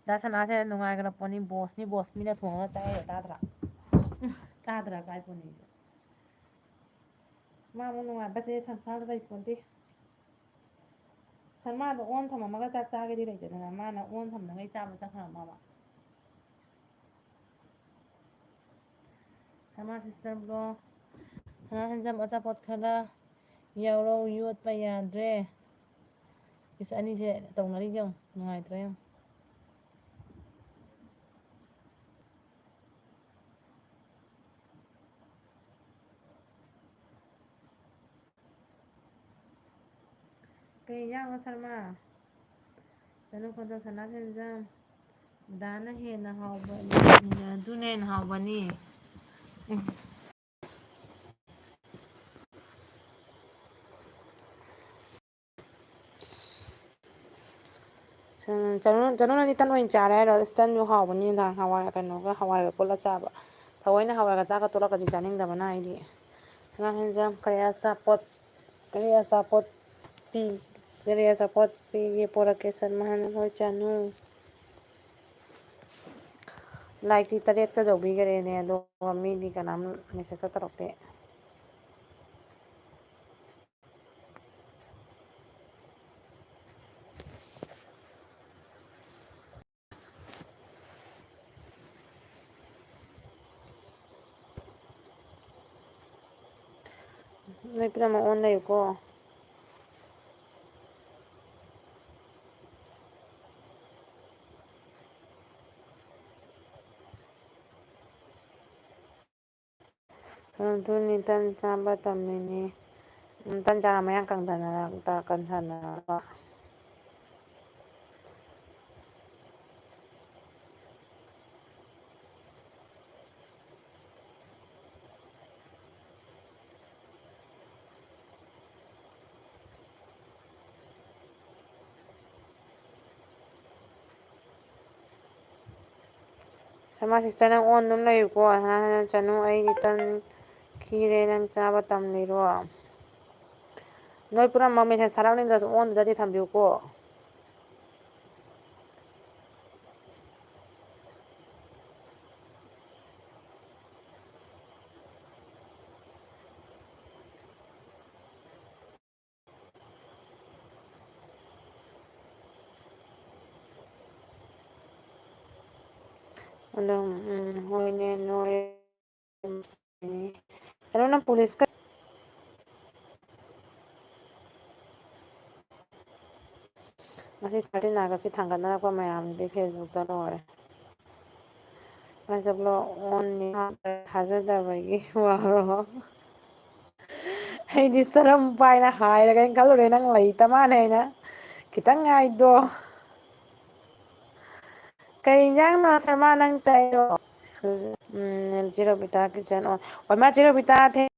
ꯗꯥ ꯁꯅꯥꯁꯦ ꯅꯨꯡꯉꯥꯏꯈ꯭ꯔ ꯄꯣꯠꯅꯤ, ꯕꯣꯁꯅꯤ, ꯕꯣꯁ꯫ ꯃꯤꯅ ꯊꯣꯡꯉꯒ ꯆꯥꯏꯔꯦ, ꯇꯥꯗ꯭ꯔꯥ? ꯎꯝ, ꯇꯥꯗ꯭ꯔꯥ ꯀꯥꯏ ꯄꯣꯠꯅꯤꯁꯦ꯫ ꯃꯥ ꯑꯃꯨꯛ ꯅꯨꯡꯉꯥꯏꯕꯁꯦ ꯁꯪꯁꯥꯔꯗ ꯂꯩ ꯄꯣꯟꯇꯦ꯫ ꯁꯔꯃꯥꯗꯣ ꯑꯣꯟ ꯊꯝꯃꯝꯃꯒ ꯆꯥꯛ ꯆꯥꯒꯦꯗꯤ ꯂꯩꯇꯗꯅ, ꯃꯥꯅ ꯑꯣꯟ ꯊꯝꯅꯉꯩ ꯆꯥꯕ ꯆꯠꯈ꯭ꯔ ꯃꯥꯕ꯫ ꯁꯔꯃꯥ ꯁꯤꯁꯇꯔ ꯕ꯭ꯂꯣ꯫ ꯁꯅꯥ ꯁꯦꯟꯖꯝ ꯑꯆꯥꯄꯣꯠ ꯈꯔ ꯌꯥꯎꯔꯧ, ꯌꯣꯠꯄ ꯌꯥꯗ꯭ꯔꯦ꯫ ꯏꯁ, ꯑꯅꯤꯁꯦ ꯇꯧꯅꯔꯤꯁꯦ ꯌꯦꯡꯉꯨ, ꯅꯨꯡꯉꯥꯏꯇ꯭ꯔꯥ ꯌꯦꯡꯉꯨ꯫ ꯀꯩ ꯏꯟꯖꯥꯡꯅꯣ ꯁꯔꯃꯥ? ꯆꯅꯨ ꯈꯣꯟꯗꯣ ꯁꯅꯥ ꯁꯦꯟꯖꯝ꯫ ꯗꯥꯅ ꯍꯦꯟꯅ ꯍꯥꯎꯕꯅꯤ꯫ ꯑꯗꯨꯅ ꯍꯦꯟꯅ ꯍꯥꯎꯕꯅꯤ꯫ ꯎꯝ꯫ ꯆꯅꯨ, ꯆꯅꯨ ꯅꯪꯗꯤ ꯇꯟ ꯑꯣꯏꯅ ꯆꯥꯔꯦ ꯍꯥꯏꯔꯣ? ꯑꯁ, ꯇꯟꯁꯨ ꯍꯥꯎꯕꯅꯤ, ꯅꯨꯡꯗꯥꯡ ꯍꯋꯥꯏ ꯀꯩꯅꯣꯒ, ꯍꯋꯥꯏꯒ ꯄꯨꯜꯂ ꯆꯥꯕ꯫ ꯊꯑꯣꯏꯅ ꯍꯋꯥꯏꯒ ꯆꯥꯛꯀ ꯇꯣꯠꯂꯛꯀꯗꯤ ꯆꯥꯅꯤꯡꯗꯕꯅ ꯑꯩꯗꯤ꯫ ꯍꯦꯟꯖꯥꯡ ꯀꯔꯤ ꯑꯆꯥꯄꯣꯠ, ꯀꯔꯤ ꯑꯆꯥꯄꯣꯠ ꯄꯤ-, ꯀꯔꯤ ꯑꯆꯥꯄꯣꯠ ꯄꯤꯒꯦ ꯄꯣꯔꯛꯀꯦ ꯁꯟ ꯃꯍꯟ ꯍꯣꯏ ꯆꯥꯅꯨ꯫ ꯂꯥꯏꯛꯇꯤ ꯇꯔꯦꯠꯀ ꯌꯧꯕꯤꯈꯔꯦꯅꯦ, ꯑꯗꯨꯒ ꯃꯤꯗꯤ ꯀꯅꯥꯝ message ꯇꯧꯔꯛꯇꯦ꯫ ꯅꯣꯏ ꯄꯨꯝꯅꯃꯛ on ꯂꯩꯌꯨꯀꯣ꯫ ꯑꯗꯨꯅꯤ, ꯇꯟ ꯆꯥꯕ ꯇꯝꯃꯤꯅꯤ꯫ ꯎꯝ, ꯇꯟ ꯆꯥꯔ ꯃꯌꯥꯡ ꯀꯪꯊꯅꯔꯛ-, ꯀꯪꯊꯅꯔꯛꯄ꯫ ꯁꯃꯥ sister, ꯅꯪ on ꯑꯗꯨꯝ ꯂꯩꯌꯨꯀꯣ꯫ ꯍꯅꯥ ꯍꯅꯥ ꯆꯅꯨ, ꯑꯩꯒꯤ ꯇꯟ ꯈꯤꯔꯦ, ꯅꯪ ꯆꯥꯕ ꯇꯝꯂꯤꯔꯣ? ꯅꯣꯏ ꯄꯨꯝꯅꯃꯛ message ꯊꯥꯔꯛꯅꯤꯡꯗ꯭ꯔꯁꯨ on ꯗꯨꯗꯗꯤ ꯊꯝꯕꯤꯌꯨꯀꯣ꯫ ꯑꯗꯨꯝ, ꯎꯝ, ꯍꯣꯏꯅꯦ, ꯅꯣꯏ꯫ ꯀꯩꯅꯣ, ꯅꯪ ꯄꯨꯂꯤꯁꯀ ꯉꯁꯤ thirteen August ꯀꯤ ꯊꯥꯡꯒꯠꯅꯔꯛꯄ ꯃꯌꯥꯝꯗꯤ Facebook ꯇ ꯂꯣꯏꯔꯦ꯫ ꯃꯥꯏ ꯆꯠꯂꯣ, on ꯊꯥꯖꯗꯕꯒꯤ ꯋꯥꯔꯣ꯫ ꯑꯩꯗꯤ ꯆꯔꯝ ꯄꯥꯏꯅ ꯍꯥꯏꯔꯒ ꯑꯩꯅ ꯈꯜꯂꯨꯔꯦ ꯅꯪ ꯂꯩꯇ ꯃꯥꯜꯂꯦ ꯍꯥꯏꯅ꯫ ꯈꯤꯇꯪ ꯉꯥꯏꯗꯣ꯫ ꯀꯩ ꯏꯟꯖꯥꯡꯅꯣ ꯁꯔꯃ ꯅꯪ ꯆꯥꯏꯗꯣ? ꯎꯝ, ꯆꯦ ꯔꯣꯕꯤꯇꯥ kitchen on꯫ ꯍꯣꯏ, ꯃꯥ ꯆꯦ ꯔꯣꯕꯤꯇꯥ ꯊꯦꯡ-,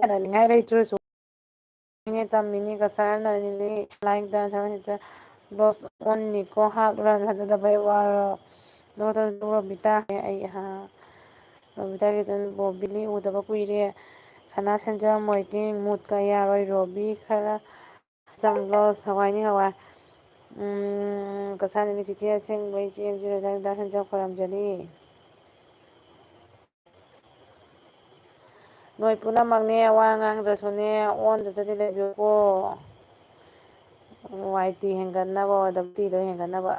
ꯌꯥꯅꯅꯤꯡꯉꯥꯏ ꯂꯩꯇ꯭ꯔꯁꯨ꯫ ꯇꯝꯃꯤꯅꯤ, ꯀꯁꯥꯔꯅꯅꯤꯅꯤ, like dance, ꯂꯣꯁ ꯑꯣꯟꯅꯤꯀꯣ, ꯍꯥꯞ ꯔꯟ ꯍꯟꯊꯗꯕꯩ ꯋꯥꯔꯣ? ꯗꯣꯛꯇꯔ ꯔꯣꯕꯤꯇꯥ, ꯑꯩ ꯍꯥ, ꯔꯣꯕꯤꯇꯥ ꯀꯤꯆꯟ, ꯕꯣꯕꯤꯂꯤ ꯎꯗꯕ ꯀꯨꯏꯔꯦ꯫ ꯁꯅꯥ ꯁꯦꯟꯖꯝ ꯋꯦꯇꯤꯡ, ꯃꯨꯠꯀ ꯌꯥꯔꯣꯏ, ꯔꯣꯕꯤ ꯈꯔ ꯆꯪꯂꯣ, ꯍꯋꯥꯏꯅꯤ ꯍꯋꯥꯏ꯫ ꯎꯝ, ꯀꯁꯥꯅꯤꯒꯤ ꯆꯤꯆꯦ ꯑꯁꯦꯡꯕ ꯏꯆꯦ ꯑꯦꯝ ꯖꯤ ꯔꯣꯖꯥ ꯗꯥ ꯁꯦꯟꯖꯝ ꯈꯣꯏꯔꯝꯖꯔꯤ꯫ ꯅꯣꯏ ꯄꯨꯝꯅꯃꯛꯅꯦ, ꯋꯥ ꯉꯥꯡꯗ꯭ꯔꯁꯨꯅꯦ, ꯑꯣꯟꯗ꯭ꯔꯗꯗꯤ ꯂꯩꯕꯤꯌꯨꯀꯣ꯫ ꯋꯥꯏ ꯇꯤ ꯍꯦꯟꯒꯠꯅꯕ, ꯗꯕꯇꯤꯗꯣ ꯍꯦꯟꯒꯠꯅꯕ꯫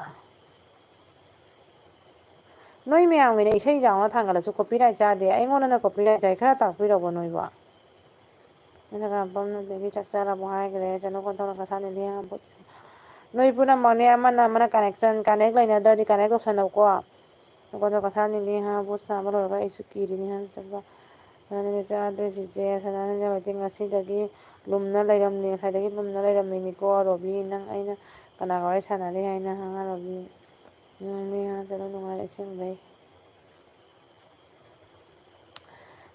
ꯅꯣꯏ ꯃꯌꯥꯝꯒꯤꯅꯦ, ꯏꯁꯩ ꯆꯥꯎꯅ ꯊꯥꯡꯒꯠꯂꯁꯨ copyright ꯆꯥꯗꯦ, ꯑꯩꯉꯣꯟꯗꯅ copyright ꯆꯥꯏ꯫ ꯈꯔ ꯇꯥꯛꯄꯤꯔꯛꯑꯣ ꯅꯣꯏꯕꯣ꯫ ꯅꯠꯇ꯭ꯔꯒ ꯄꯝ ꯅꯠꯇ꯭ꯔꯗꯤ ꯆꯥꯛ ꯆꯥꯔꯕꯣ ꯍꯥꯏꯈ꯭ꯔꯦ꯫ ꯆꯅꯨ ꯀꯣꯟꯊꯧꯅ ꯀꯁꯥꯅꯤꯗꯤ ꯍꯥ ꯕꯨꯠꯁꯦ꯫ ꯅꯣꯏ ꯄꯨꯝꯅꯃꯛꯅꯦ, ꯑꯃꯅ ꯑꯃꯅ connection, connect ꯂꯩꯅꯗ꯭ꯔꯗꯤ connect ꯇꯧꯁꯟꯅꯧꯀꯣ꯫ ꯅꯀꯣꯟꯗ ꯀꯁꯥꯅꯤꯅꯤ ꯍꯥ ꯕꯨꯠ ꯁꯥꯕ ꯂꯣꯏꯔꯒ ꯑꯩꯁꯨ ꯀꯤꯔꯤꯅꯤ ꯍꯥ ꯆꯠꯄ꯫ ꯁꯅꯥꯅꯤꯅꯤ ꯆꯥꯗ꯭ꯔꯦ ꯆꯤꯆꯦ꯫ ꯁꯅꯥꯅꯤꯅꯤ ꯍꯧꯖꯤꯛ ꯉꯁꯤꯗꯒꯤ ꯂꯨꯝꯅ ꯂꯩꯔꯝꯅꯤ, ꯉꯁꯥꯏꯗꯒꯤ ꯂꯨꯝꯅ ꯂꯩꯔꯝꯃꯤꯅꯤꯀꯣ꯫ ꯔꯣꯕꯤ, ꯅꯪ ꯑꯩꯅ ꯀꯅꯥꯒ ꯋꯥꯔꯤ ꯁꯥꯟꯅꯔꯤ ꯍꯥꯏꯅ ꯍꯥ ꯔꯣꯕꯤ꯫ ꯅꯪꯅꯦ ꯍꯥ ꯆꯠꯂꯣ ꯅꯨꯡꯉꯥꯏꯔꯦ ꯑꯁꯦꯡꯕꯩ꯫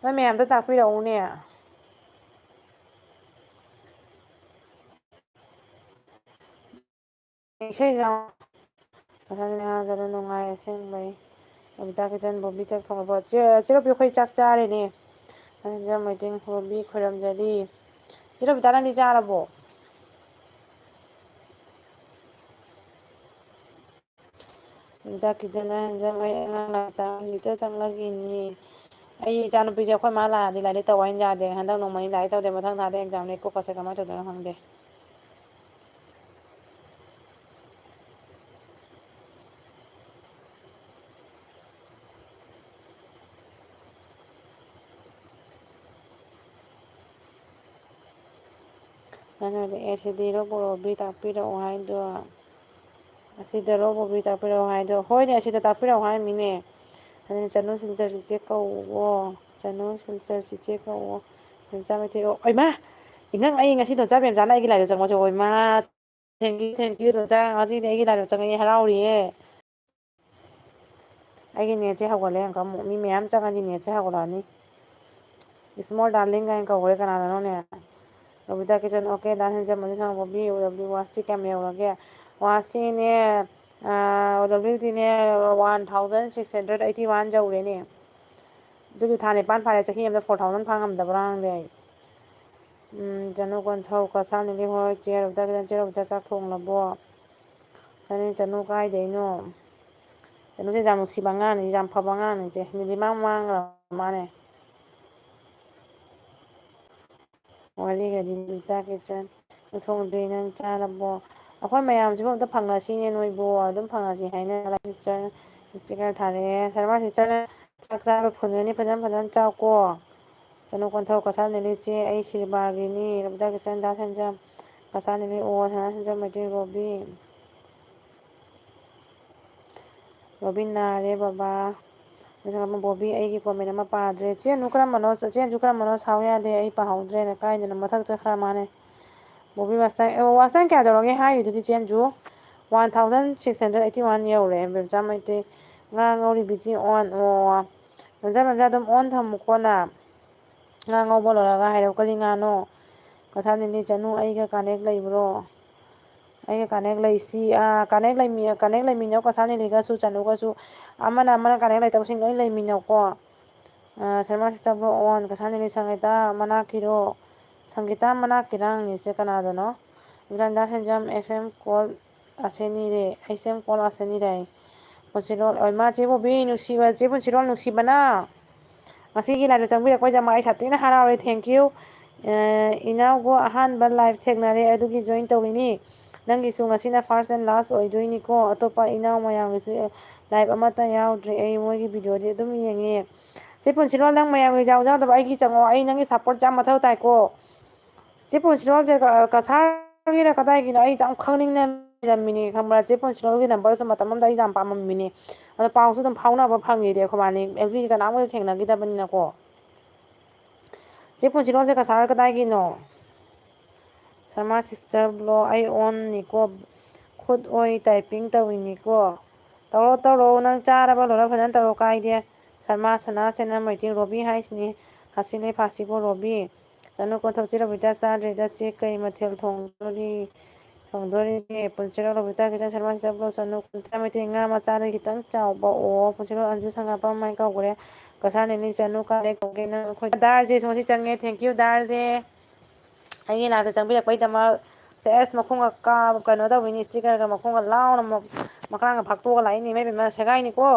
ꯅꯣꯏ ꯃꯌꯥꯝꯗ ꯇꯥꯛꯄꯤꯔꯛꯎꯅꯦ꯫ ꯏꯁꯩ ꯁꯛ-, ꯉꯁꯥꯏ ꯅꯦꯍꯥꯖꯗꯣ ꯅꯨꯡꯉꯥꯏ ꯑꯁꯦꯡꯕꯩ꯫ ꯀꯕꯤꯇꯥ ꯀꯤꯆꯟ, ꯕꯣꯕꯤ ꯆꯥꯛ ꯊꯣꯡꯉꯕꯣ? ꯆꯦ, ꯆꯦ ꯔꯣꯕꯤ, ꯑꯩꯈꯣꯏ ꯆꯥꯛ ꯆꯥꯔꯦꯅꯦ꯫ ꯅꯪ ꯍꯦꯟꯖꯥꯡ ꯃꯩꯇꯩ ꯕꯣꯕꯤ ꯈꯣꯏꯔꯝꯖꯔꯤ꯫ ꯆꯦ ꯔꯣꯕꯤꯇꯥ, ꯅꯪꯗꯤ ꯆꯥꯔꯕꯣ? ꯀꯕꯤꯇꯥ ꯀꯤꯆꯟꯅ ꯍꯦꯟꯖꯥꯡ ꯃꯩ ꯑꯉꯥꯡ ꯂꯥꯏꯔꯤꯛ ꯇꯥꯛ ꯍꯧꯖꯤꯛꯇ ꯆꯪꯂꯛꯏꯅꯤ꯫ ꯑꯩ ꯏꯆꯥꯅꯨꯄꯤꯁꯦ ꯑꯩꯈꯣꯏ ꯃꯥ ꯂꯥꯛꯑꯗꯤ ꯂꯥꯏꯔꯤꯛ ꯇꯧ ꯍꯥꯏꯅ ꯌꯥꯗꯦ꯫ ꯍꯟꯗꯛ ꯅꯣꯡꯃꯩ ꯂꯥꯏꯔꯤꯛ ꯇꯧꯗꯦ, ꯃꯊꯪ ꯊꯥꯗ exam ꯅꯤ꯫ ꯀꯣꯛꯀꯁꯦ ꯀꯃꯥꯏꯅ ꯇꯧꯗꯣꯏꯅꯣ ꯈꯪꯗꯦ꯫ ꯅꯪꯅꯗꯤ ꯑꯦ ꯁꯤꯗꯤꯔꯣ ꯕꯣꯔꯣꯕꯤ ꯇꯥꯛꯄꯤꯔꯛꯑꯣ ꯍꯥꯏꯗꯣ? ꯑꯁꯤꯗꯔꯣ ꯕꯣꯕꯤ ꯇꯥꯛꯄꯤꯔꯛꯑꯣ ꯍꯥꯏꯗꯣ? ꯍꯣꯏꯅꯦ, ꯑꯁꯤꯗ ꯇꯥꯛꯄꯤꯔꯛꯑꯣ ꯍꯥꯏꯃꯤꯅꯦ꯫ ꯑꯗꯨꯅ ꯆꯅꯨ ꯁꯤꯜꯆꯔ ꯆꯤꯆꯦ ꯀꯧꯋꯣ, ꯆꯅꯨ ꯁꯤꯜꯆꯔ ꯆꯤꯆꯦ ꯀꯧꯋꯣ꯫ ꯃꯦꯝꯆꯥ ꯃꯩꯇꯩꯔꯣ? ꯑꯣꯏꯃꯥ! ꯏꯅꯪ, ꯑꯩ ꯉꯁꯤ ꯗꯣꯟꯆꯥ ꯃꯦꯝꯆꯥꯅ ꯑꯩꯒꯤ ꯂꯥꯏꯔꯤꯛ ꯆꯪꯕꯁꯦ, ꯑꯣꯏꯃꯥ! Thank you, thank you, ꯗꯣꯟꯆꯥ, ꯉꯁꯤꯗꯤ ꯑꯩꯒꯤ ꯂꯥꯏꯕꯛ ꯆꯪꯉꯛꯑꯦ, ꯍꯔꯥꯎꯔꯤꯌꯦ꯫ ꯑꯩꯒꯤ netꯁꯦ ꯍꯧꯒꯠꯂꯦ, ꯌꯦꯡꯉꯨꯀꯣ, ꯑꯃꯨꯛ ꯃꯤ ꯃꯌꯥꯝ ꯆꯪꯉꯗꯤ netꯁꯦ ꯍꯧꯒꯠꯂꯛꯑꯅꯤ꯫ Small darling ꯀꯥꯏꯅ ꯀꯧꯈ꯭ꯔꯦ, ꯀꯅꯥꯗꯅꯣꯅꯦ? ꯔꯣꯕꯤꯇꯥ ꯀꯤꯆꯟ, okay, ꯗꯥ ꯁꯦꯟꯖꯝ, ꯃꯅꯤ ꯁꯥꯡꯕ, ꯕꯤ ꯌꯨ ꯗꯕ꯭ꯂꯤꯎ ꯋꯥꯟ, ꯁꯤ ꯀꯌꯥꯝ ꯌꯧꯔꯒꯦ? ꯋꯥꯁꯇꯤꯅꯦ, ꯗꯕ꯭ꯂꯤꯎ ꯇꯤꯅꯦ, one thousand six hundred eighty one ꯌꯧꯔꯦꯅꯦ꯫ ꯑꯗꯨꯗꯤ ꯊꯥ ꯅꯤꯄꯥꯟ ꯐꯥꯔꯦ, ꯆꯍꯤ ꯑꯃꯗ ꯐꯣꯔ ꯊꯥꯎꯖꯟ ꯐꯥ ꯉꯝꯗꯕ꯭ꯔꯥ ꯈꯪꯗꯦ ꯑꯩ꯫ ꯎꯝ, ꯆꯅꯨ ꯀꯣꯟꯊꯧ, ꯀꯁꯥꯔ ꯅꯤꯂꯤ ꯍꯣꯏ, ꯆꯦ ꯔꯕꯤꯇꯥ ꯈꯤꯇꯪ, ꯆꯦ ꯔꯕꯤꯇꯥ ꯆꯥꯛ ꯊꯣꯡꯂꯕꯣ? ꯀꯔꯤ ꯆꯅꯨ ꯀꯥꯏꯗꯩꯅꯣ? ꯆꯅꯨꯁꯦ ꯌꯥꯝ ꯅꯨꯡꯁꯤꯕ ꯑꯉꯥꯡꯅꯤ, ꯌꯥꯝ ꯐꯕ ꯑꯉꯥꯡꯅꯤꯁꯦ꯫ ꯅꯤꯂꯤꯃꯥ ꯃꯥꯡꯈ꯭ꯔ ꯃꯥꯅꯦ꯫ ꯋꯥꯔꯤꯒꯗꯤ ꯔꯕꯤꯇꯥ ꯀꯤꯆꯟ꯫ ꯆꯥꯛ ꯊꯣꯡꯗ꯭ꯔꯤ, ꯅꯪ ꯆꯥꯔꯕꯣ? ꯑꯩꯈꯣꯏ ꯃꯌꯥꯝꯁꯤꯕꯨ ꯑꯝꯇ ꯐꯪꯉꯁꯤꯅꯦ ꯅꯣꯏꯕꯨ꯫ ꯑꯗꯨꯝ ꯐꯪꯉꯁꯤ ꯍꯥꯏꯅ ꯁꯤꯁꯇꯔ ꯁ꯭ꯇꯤꯀꯔ ꯊꯥꯔꯛꯑꯦ꯫ ꯁꯔꯃꯥ ꯁꯤꯁꯇꯔꯅ ꯆꯥꯛ ꯆꯥꯕ ꯐꯨꯟꯒꯅꯤ, ꯐꯖꯅ ꯐꯖꯅ ꯆꯥꯎꯀꯣ꯫ ꯆꯅꯨ ꯀꯣꯟꯊꯧ, ꯀꯁꯥꯔ ꯅꯤꯂꯤ ꯆꯦ, ꯑꯩ ꯁꯤꯜꯕꯥꯒꯤꯅꯤ꯫ ꯔꯕꯤꯇꯥ ꯀꯤꯆꯟ, ꯗꯥ ꯁꯦꯟꯖꯝ, ꯀꯁꯥꯔ ꯅꯤꯂꯤ ꯑꯣ, ꯁꯅꯥ ꯁꯦꯟꯖꯝ ꯃꯩꯇ꯭ꯔꯤ, ꯔꯣꯕꯤ꯫ ꯔꯣꯕꯤ ꯅꯥꯔꯦ ꯕꯕꯥ꯫ ꯑꯗꯨꯒ ꯑꯃ ꯕꯣꯕꯤ ꯑꯩꯒꯤ ꯀꯣꯃꯦꯟ ꯑꯃ ꯄꯥꯗ꯭ꯔꯦ꯫ ꯆꯦꯟꯁꯨ ꯀꯔꯝꯕꯅꯣ, ꯆꯦꯟꯁꯨ ꯀꯔꯝꯕꯅꯣ ꯁꯥꯎ ꯌꯥꯗꯦ, ꯑꯩ ꯄꯥꯍꯧꯗ꯭ꯔꯦꯅ ꯀꯥꯏꯗꯅꯣ ꯃꯊꯛ ꯆꯠꯈ꯭ꯔ ꯃꯥꯅꯦ꯫ ꯕꯣꯕꯤ ꯋꯥꯁꯇꯥꯏ, ꯑꯦ, ꯋꯥꯁꯇꯥꯏ ꯀꯌꯥ ꯇꯧꯔꯒꯦ ꯍꯥꯏꯔꯤꯗꯨꯗꯤ ꯆꯦꯟꯁꯨ꯫ One thousand six hundred eighty one ꯌꯧꯔꯦ, ꯕꯦꯝꯆꯥ ꯃꯩꯇꯩ꯫ ꯉꯥ ꯉꯧꯔꯤ ꯕꯤꯖꯤ ꯑꯣꯟ, ꯑꯣ꯫ ꯕꯦꯝꯆꯥ, ꯕꯦꯝꯆꯥ ꯑꯗꯨꯝ ꯑꯣꯟ ꯊꯝꯃꯨꯀꯣ ꯅꯪ꯫ ꯉꯥ ꯉꯧꯕ ꯂꯣꯏꯔꯒ ꯍꯥꯏꯔꯛꯑꯣ, ꯀꯔꯤ ꯉꯥꯅꯣ? ꯀꯁꯥꯔ ꯅꯤꯂꯤ, ꯆꯅꯨ ꯑꯩꯒ ꯀꯅꯦꯛ ꯂꯩꯕ꯭ꯔꯣ? ꯑꯩꯒ ꯀꯅꯦꯛ ꯂꯩꯁꯤ, ꯑꯥ, ꯀꯅꯦꯛ ꯂꯩꯃꯤ-, ꯀꯅꯦꯛ ꯂꯩꯃꯤꯟꯅꯧ, ꯀꯁꯥꯔ ꯅꯤꯂꯤꯒꯁꯨ ꯆꯅꯨꯒꯁꯨ꯫ ꯑꯃꯅ ꯑꯃꯅ ꯀꯅꯦꯛ ꯂꯩꯇꯕꯁꯤꯡ ꯂꯣꯏ ꯂꯩꯃꯤꯟꯅꯧꯀꯣ꯫ ꯑꯥ, ꯁꯔꯃꯥ ꯁꯤꯁꯇꯔ ꯕ꯭ꯂꯣꯛ ꯑꯣꯟ, ꯀꯁꯥꯔ ꯅꯤꯂꯤ, ꯁꯪꯒꯤꯇꯥ ꯃꯅꯥꯛꯀꯤꯔꯣ? ꯁꯪꯒꯤꯇꯥ ꯃꯅꯥꯛꯀꯤꯔꯥꯡꯅꯤꯁꯦ ꯀꯅꯥꯗꯅꯣ? ꯕ꯭ꯔꯟꯗꯥ ꯁꯦꯟꯖꯝ, ꯑꯦꯐ ꯑꯦꯝ ꯀꯣꯜ, ꯑꯁꯦꯅꯤꯔꯦ, ꯑꯩꯁ ꯑꯦꯝ ꯀꯣꯜ ꯑꯁꯦꯅꯤꯔꯦ꯫ ꯄꯨꯟꯁꯤꯔꯣꯜ, ꯑꯣꯏ, ꯃꯥ ꯆꯦ ꯕꯣꯕꯤ ꯅꯨꯡꯁꯤꯕ, ꯆꯦ ꯄꯨꯟꯁꯤꯔꯣꯜ ꯅꯨꯡꯁꯤꯕꯅ ꯉꯁꯤꯒꯤ live ꯇ ꯆꯪꯕꯤꯔꯛꯄꯁꯤꯗ ꯑꯩ ꯁꯥꯊꯤꯅ ꯍꯔꯥꯎꯔꯦ, thank you꯫ ꯑ, ꯏꯅꯥꯎꯕꯨ ꯑꯍꯥꯟꯕ live ꯊꯦꯡꯅꯔꯦ, ꯑꯗꯨꯒꯤ join ꯇꯧꯔꯤꯅꯤ꯫ ꯅꯪꯒꯤꯁꯨ ꯉꯁꯤꯅ first and last ꯑꯣꯏꯗꯣꯏꯅꯤꯀꯣ꯫ ꯑꯇꯣꯞꯄ ꯏꯅꯥꯎ ꯃꯌꯥꯝꯒꯤꯁꯨ live ꯑꯃꯠꯇ ꯌꯥꯎꯗ꯭ꯔꯤ ꯑꯩ, ꯃꯣꯏꯒꯤ video ꯗꯤ ꯑꯗꯨꯝ ꯌꯦꯡꯉꯦ꯫ ꯆꯦ ꯄꯨꯟꯁꯤꯔꯣꯜ, ꯅꯪ ꯃꯌꯥꯝꯒꯤ ꯌꯥꯎ ꯌꯥꯎꯗꯕ ꯑꯩꯒꯤ ꯆꯪꯉꯣ, ꯑꯩ ꯅꯪꯒꯤ support ꯌꯥꯝ ꯃꯊꯧ ꯇꯥꯏꯀꯣ꯫ ꯆꯦ ꯄꯨꯟꯁꯤꯔꯣꯜꯁꯦ ꯀ-, ꯀꯁꯥꯔꯒꯤꯔ ꯀꯗꯥꯏꯒꯤꯅꯣ ꯑꯩ ꯌꯥꯝ ꯈꯪꯅꯤꯡꯅ ꯂꯩꯔꯝꯃꯤꯅꯦ, ꯈꯪꯕ꯭ꯔꯥ? ꯆꯦ ꯄꯨꯟꯁꯤꯔꯣꯜꯒꯤ number ꯁꯨ ꯃꯇꯝ ꯑꯃꯗ ꯑꯩ ꯌꯥꯝ ꯄꯥꯝꯃꯝꯃꯤꯅꯦ꯫ ꯑꯗꯣ ꯄꯥꯎꯁꯨ ꯑꯗꯨꯝ ꯐꯥꯎꯅꯕ ꯐꯪꯈꯤꯗꯦ ꯑꯩꯈꯣꯏꯕꯥꯅꯤ, ꯑꯦꯜ ꯕꯤ ꯀꯅꯥꯝꯒ ꯊꯦꯡꯅꯈꯤꯗꯕꯅꯤꯅꯀꯣ꯫ ꯆꯦ ꯄꯨꯟꯁꯤꯔꯣꯜꯁꯦ ꯀꯁꯥꯔ ꯀꯗꯥꯏꯒꯤꯅꯣ? ꯁꯔꯃꯥ sister ꯕ꯭ꯂꯣꯛ, ꯑꯩ ꯑꯣꯟꯅꯤꯀꯣ, ꯈꯨꯠ ꯑꯣꯏ typing ꯇꯧꯔꯤꯅꯤꯀꯣ꯫ ꯇꯧꯔꯣ, ꯇꯧꯔꯣ, ꯅꯪ ꯆꯥꯔꯕ ꯂꯣꯏꯔ ꯐꯖꯅ ꯇꯧꯔꯣ, ꯀꯥꯏꯗꯦ꯫ ꯁꯔꯃꯥ, ꯁꯅꯥ, ꯁꯦꯅꯥ, ꯃꯩꯇꯩ, ꯔꯣꯕꯤ ꯍꯥꯏꯁꯤꯅꯤ꯫ ꯍꯥꯁꯤ ꯂꯩ ꯐꯥꯁꯤꯕꯣ ꯔꯣꯕꯤ꯫ ꯆꯅꯨ ꯀꯣꯟꯊꯧ, ꯆꯦ ꯔꯣꯕꯤꯇꯥ ꯆꯥꯗ꯭ꯔꯤꯗ ꯆꯦ, ꯀꯩ ꯃꯊꯦꯜ ꯊꯣꯡꯗꯣꯔꯤ? ꯐꯪꯗꯣꯔꯤꯅꯦ꯫ ꯄꯨꯟꯁꯤꯔꯣꯜ ꯔꯣꯕꯤꯇꯥ ꯀꯤꯆꯟ ꯁꯔꯃ ꯁꯤꯗ ꯕ꯭ꯂꯣꯛ ꯆꯅꯨ ꯀꯨꯟꯊ꯭ꯔꯥ ꯃꯩꯇꯩ ꯉꯥ ꯃꯆꯥꯗꯒꯤ ꯈꯤꯇꯪ ꯆꯥꯎꯕ꯫ ꯑꯣ ꯄꯨꯟꯁꯤꯔꯣꯜ ꯑꯟꯖꯨ ꯁꯪꯒꯥꯄꯝ ꯍꯥꯏꯅ ꯀꯧꯈ꯭ꯔꯦ꯫ ꯀꯁꯥꯔ ꯅꯤꯅꯤ ꯆꯅꯨ ꯀꯥꯂꯦ ꯀꯧꯒꯦ ꯅꯪ ꯑꯩꯈꯣꯏ ꯗꯥꯔꯁꯦ ꯉꯁꯤ ꯆꯪꯉꯦ꯫ Thank you ꯗꯥꯔꯁꯦ꯫ ꯑꯩꯒꯤ ꯅꯥꯛꯇ ꯆꯪꯕꯤꯔꯛꯄꯒꯤꯗꯃꯛ꯫ ꯁꯦꯁ ꯃꯈꯣꯡꯒ ꯀꯥ ꯀꯩꯅꯣ ꯇꯧꯕꯤꯅꯤ ꯏꯁꯇꯤꯀꯔꯒ ꯃꯈꯣꯡꯒ ꯂꯥꯎꯅ ꯃ- ꯃꯈꯥꯡꯒ ꯐꯥꯛꯇꯣꯛꯑꯒ ꯂꯥꯛꯏꯅꯤ ꯏꯃꯩ ꯕꯦꯝꯃ ꯁꯦꯒꯥꯏꯅꯤꯀꯣ꯫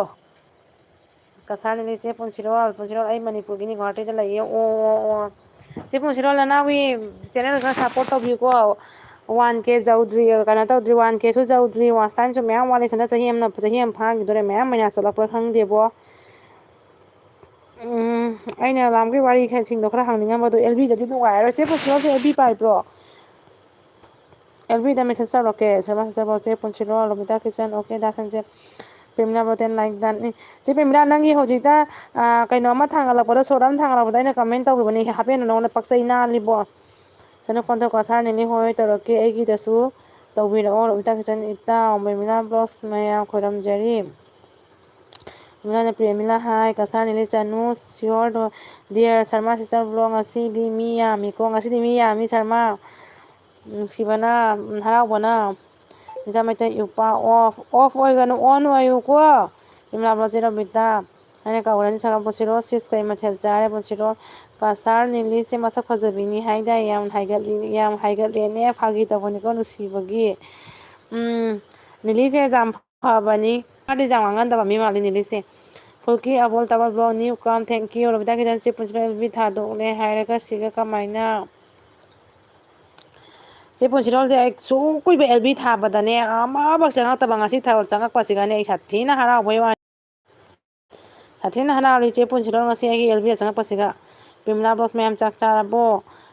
ꯀꯁꯥꯔ ꯅꯤꯅꯤ ꯆꯦ ꯄꯨꯟꯁꯤꯔꯣꯜ ꯄꯨꯟꯁꯤꯔꯣꯜ ꯑꯩ ꯃꯅꯤꯄꯨꯔꯒꯤꯅꯤ ꯒꯨꯍꯥꯇꯤꯗ ꯂꯩꯌꯦ ꯑꯣ ꯑꯣ ꯑꯣ꯫ ꯆꯦ ꯄꯨꯟꯁꯤꯔꯣꯜ ꯅꯅꯥꯎꯒꯤ ꯆꯦꯅꯦꯜ ꯈꯔ ꯁꯞꯄꯣꯔꯠ ꯇꯧꯕꯤꯌꯨꯀꯣ꯫ ꯋꯥꯟ ꯀꯦ ꯌꯧꯗ꯭ꯔꯤ ꯀꯩꯅꯣ ꯇꯧꯗ꯭ꯔꯤ ꯋꯥꯟ ꯀꯦꯁꯨ ꯌꯧꯗ꯭ꯔꯤ ꯋꯥꯁ ꯇꯥꯏꯝꯁꯨ ꯃꯌꯥꯝ ꯋꯥꯠꯂꯤ ꯁꯣꯝꯗ ꯆꯍꯤ ꯑꯃꯅ ꯆꯍꯤ ꯑꯃ ꯐꯥꯈꯤꯗꯣꯔꯦ ꯃꯌꯥꯝ ꯃꯌꯥꯝ ꯆꯠꯂꯛꯄ꯭ꯔꯥ ꯈꯪꯗꯦꯕꯣ꯫ ꯎꯝ ꯑꯩꯅ ꯂꯥꯝꯒꯤ ꯋꯥꯔꯤ ꯈꯔ ꯁꯤꯡꯗꯣ ꯈꯔ ꯍꯪꯅꯤꯡꯉꯝꯕꯗꯣ ꯑꯦꯜ ꯕꯤꯗꯗꯤ ꯅꯨꯡꯉꯥꯏꯔꯣꯏ ꯆꯦ ꯄꯨꯟꯁꯤꯔꯣꯜꯁꯦ ꯑꯦꯜ ꯕꯤ ꯄꯥꯏꯕ꯭ꯔꯣ꯫ ꯑꯦꯜ ꯕꯤꯗ ꯃꯦꯁꯦꯖ ꯇꯧꯔꯛꯀꯦ ꯁꯔꯃ ꯁꯤꯁꯇꯔ ꯕꯣꯁ ꯆꯦ ꯄꯨꯟꯁꯤꯔꯣꯜ ꯔꯣꯃꯤꯇꯥ ꯀꯤꯆꯟ ꯑꯣꯀꯦ ꯗꯥ ꯁꯟꯖꯦꯞ ꯄ꯭ꯔꯦꯃꯤꯂꯥ ꯕ꯭ꯔꯣꯇꯦꯟ ꯂꯥꯏꯛ ꯗꯟ ꯆꯦ ꯄ꯭ꯔꯦꯃꯤꯂꯥ ꯅꯪꯒꯤ ꯍꯧꯖꯤꯛꯇ ꯀꯩꯅꯣ ꯑꯃ ꯊꯥꯡꯒꯠꯂꯛꯄꯗ ꯁꯣꯔꯠ ꯑꯃ ꯊꯥꯡꯒꯠꯂꯛꯄꯗ ꯑꯩꯅ ꯀꯃꯦꯟ ꯇꯧꯈꯤꯕꯅꯤ ꯍꯥꯄꯦꯟꯅ ꯅꯉꯣꯟꯗ ꯄꯛꯆꯩ ꯅꯥꯜꯂꯤꯕꯣ꯫ ꯆꯅꯨ ꯀꯣꯟꯊꯧ ꯀꯁꯥꯔ ꯅꯤꯅꯤ ꯍꯣꯏ ꯇꯧꯔꯛꯀꯦ ꯑꯩꯒꯤꯗꯁꯨ ꯇꯧꯕꯤꯔꯛꯑꯣ ꯔꯣꯃꯤꯇꯥ ꯀꯤꯆꯟ ꯏꯇꯥꯎ ꯄ꯭ꯔꯦꯃꯤꯂꯥ ꯕ꯭ꯂꯣꯛꯁ ꯃꯌꯥꯝ ꯈꯣꯏꯔꯝꯖꯔꯤ꯫ ꯄ꯭ꯔꯦꯃꯤꯂꯥꯅ ꯄ꯭ꯔꯦꯃꯤꯂꯥ ꯍꯥꯏ ꯀꯁꯥꯔ ꯅꯤꯅꯤ ꯆꯅꯨ ꯁꯤꯌꯣꯔ ꯗꯤꯌꯔ ꯁꯔꯃ ꯁꯤꯁꯇꯔ ꯕ꯭ꯂꯣꯛ ꯉꯁꯤꯗꯤ ꯃꯤ ꯌꯥꯝꯃꯤꯀꯣ ꯉꯁꯤꯗꯤ ꯃꯤ ꯌꯥꯝꯃꯤ ꯁꯔꯃ꯫ ꯅꯨꯡꯁꯤꯕꯅ ꯍꯔꯥꯎꯕꯅ ꯃꯤꯖꯥ ꯃꯩꯇꯩ ꯏꯄꯥ ꯑꯣꯐ ꯑꯣꯐ ꯑꯣꯏꯒꯅꯨ ꯑꯣꯟ ꯑꯣꯏꯌꯨꯀꯣ꯫ ꯏꯝꯂꯥ ꯕ꯭ꯂꯣꯁꯦ ꯔꯣꯕꯤꯇꯥ ꯍꯥꯏꯅ ꯀꯧꯔꯅꯤ ꯁꯒꯝ ꯄꯨꯟꯁꯤꯔꯣ ꯁꯤꯁ ꯀꯩ ꯃꯊꯦꯜ ꯆꯥꯔꯦ ꯄꯨꯟꯁꯤꯔꯣ꯫ ꯀꯁꯥꯔ ꯅꯤꯂꯤꯁꯦ ꯃꯁꯛ ꯐꯖꯕꯤꯅꯤ ꯍꯥꯏꯗꯥꯏ ꯌꯥꯝ ꯍꯥꯏꯒꯠꯂꯤ ꯌꯥꯝ ꯍꯥꯏꯒꯠꯂꯦꯅꯦ ꯐꯥꯒꯤ ꯇꯧꯕꯅꯤꯀꯣ ꯅꯨꯡꯁꯤꯕꯒꯤ꯫ ꯎꯝ ꯅꯤꯂꯤꯁꯦ ꯌꯥꯝ ꯐꯕꯅꯤ꯫ ꯃꯥꯗꯤ ꯌꯥꯝ ꯉꯥꯡꯒꯟꯗꯕ ꯃꯤ ꯃꯥꯜꯂꯤ ꯅꯤꯂꯤꯁꯦ꯫ ꯐꯨꯜꯀꯤ ꯑꯕꯣꯜ ꯇꯥꯕꯜ ꯕ꯭ꯂꯣꯛ ꯅ꯭ꯌꯨ ꯀꯥꯝ ꯊꯦꯡꯀ꯭ꯌꯨ ꯔꯣꯕꯤꯇꯥ ꯀꯤꯆꯟ ꯆꯦ ꯄꯨꯟꯁꯤꯔꯣ ꯑꯦꯜ ꯕꯤ ꯊꯥꯗꯣꯛꯂꯦ ꯍꯥꯏꯔꯒ ꯁꯤꯒ ꯀꯃꯥꯏꯅ꯫ ꯆꯦ ꯄꯨꯟꯁꯤꯔꯣꯜꯁꯦ ꯑꯩ ꯁꯨ ꯀꯨꯏꯕ ꯑꯦꯜ ꯕꯤ ꯊꯥꯕꯗꯅꯦ ꯑꯃꯐꯥꯎ ꯆꯪꯉꯛꯇꯕ ꯉꯁꯤ ꯊꯕꯛ ꯆꯪꯉꯛꯄꯁꯤꯒꯅꯦ ꯑꯩ ꯁꯥꯊꯤꯅ ꯍꯔꯥꯎꯕꯩ ꯋꯥꯅꯤ꯫ ꯁꯥꯊꯤꯅ ꯍꯔꯥꯎꯔꯤ ꯆꯦ ꯄꯨꯟꯁꯤꯔꯣꯜ ꯉꯁꯤ ꯑꯩꯒꯤ ꯑꯦꯜ ꯕꯤ ꯆꯪꯉꯛꯄꯁꯤꯒ꯫ ꯄꯤꯝꯂꯥ ꯕ꯭ꯂꯣꯁ ꯃꯌꯥꯝ ꯆꯥꯛ ꯆꯥꯔꯕꯣ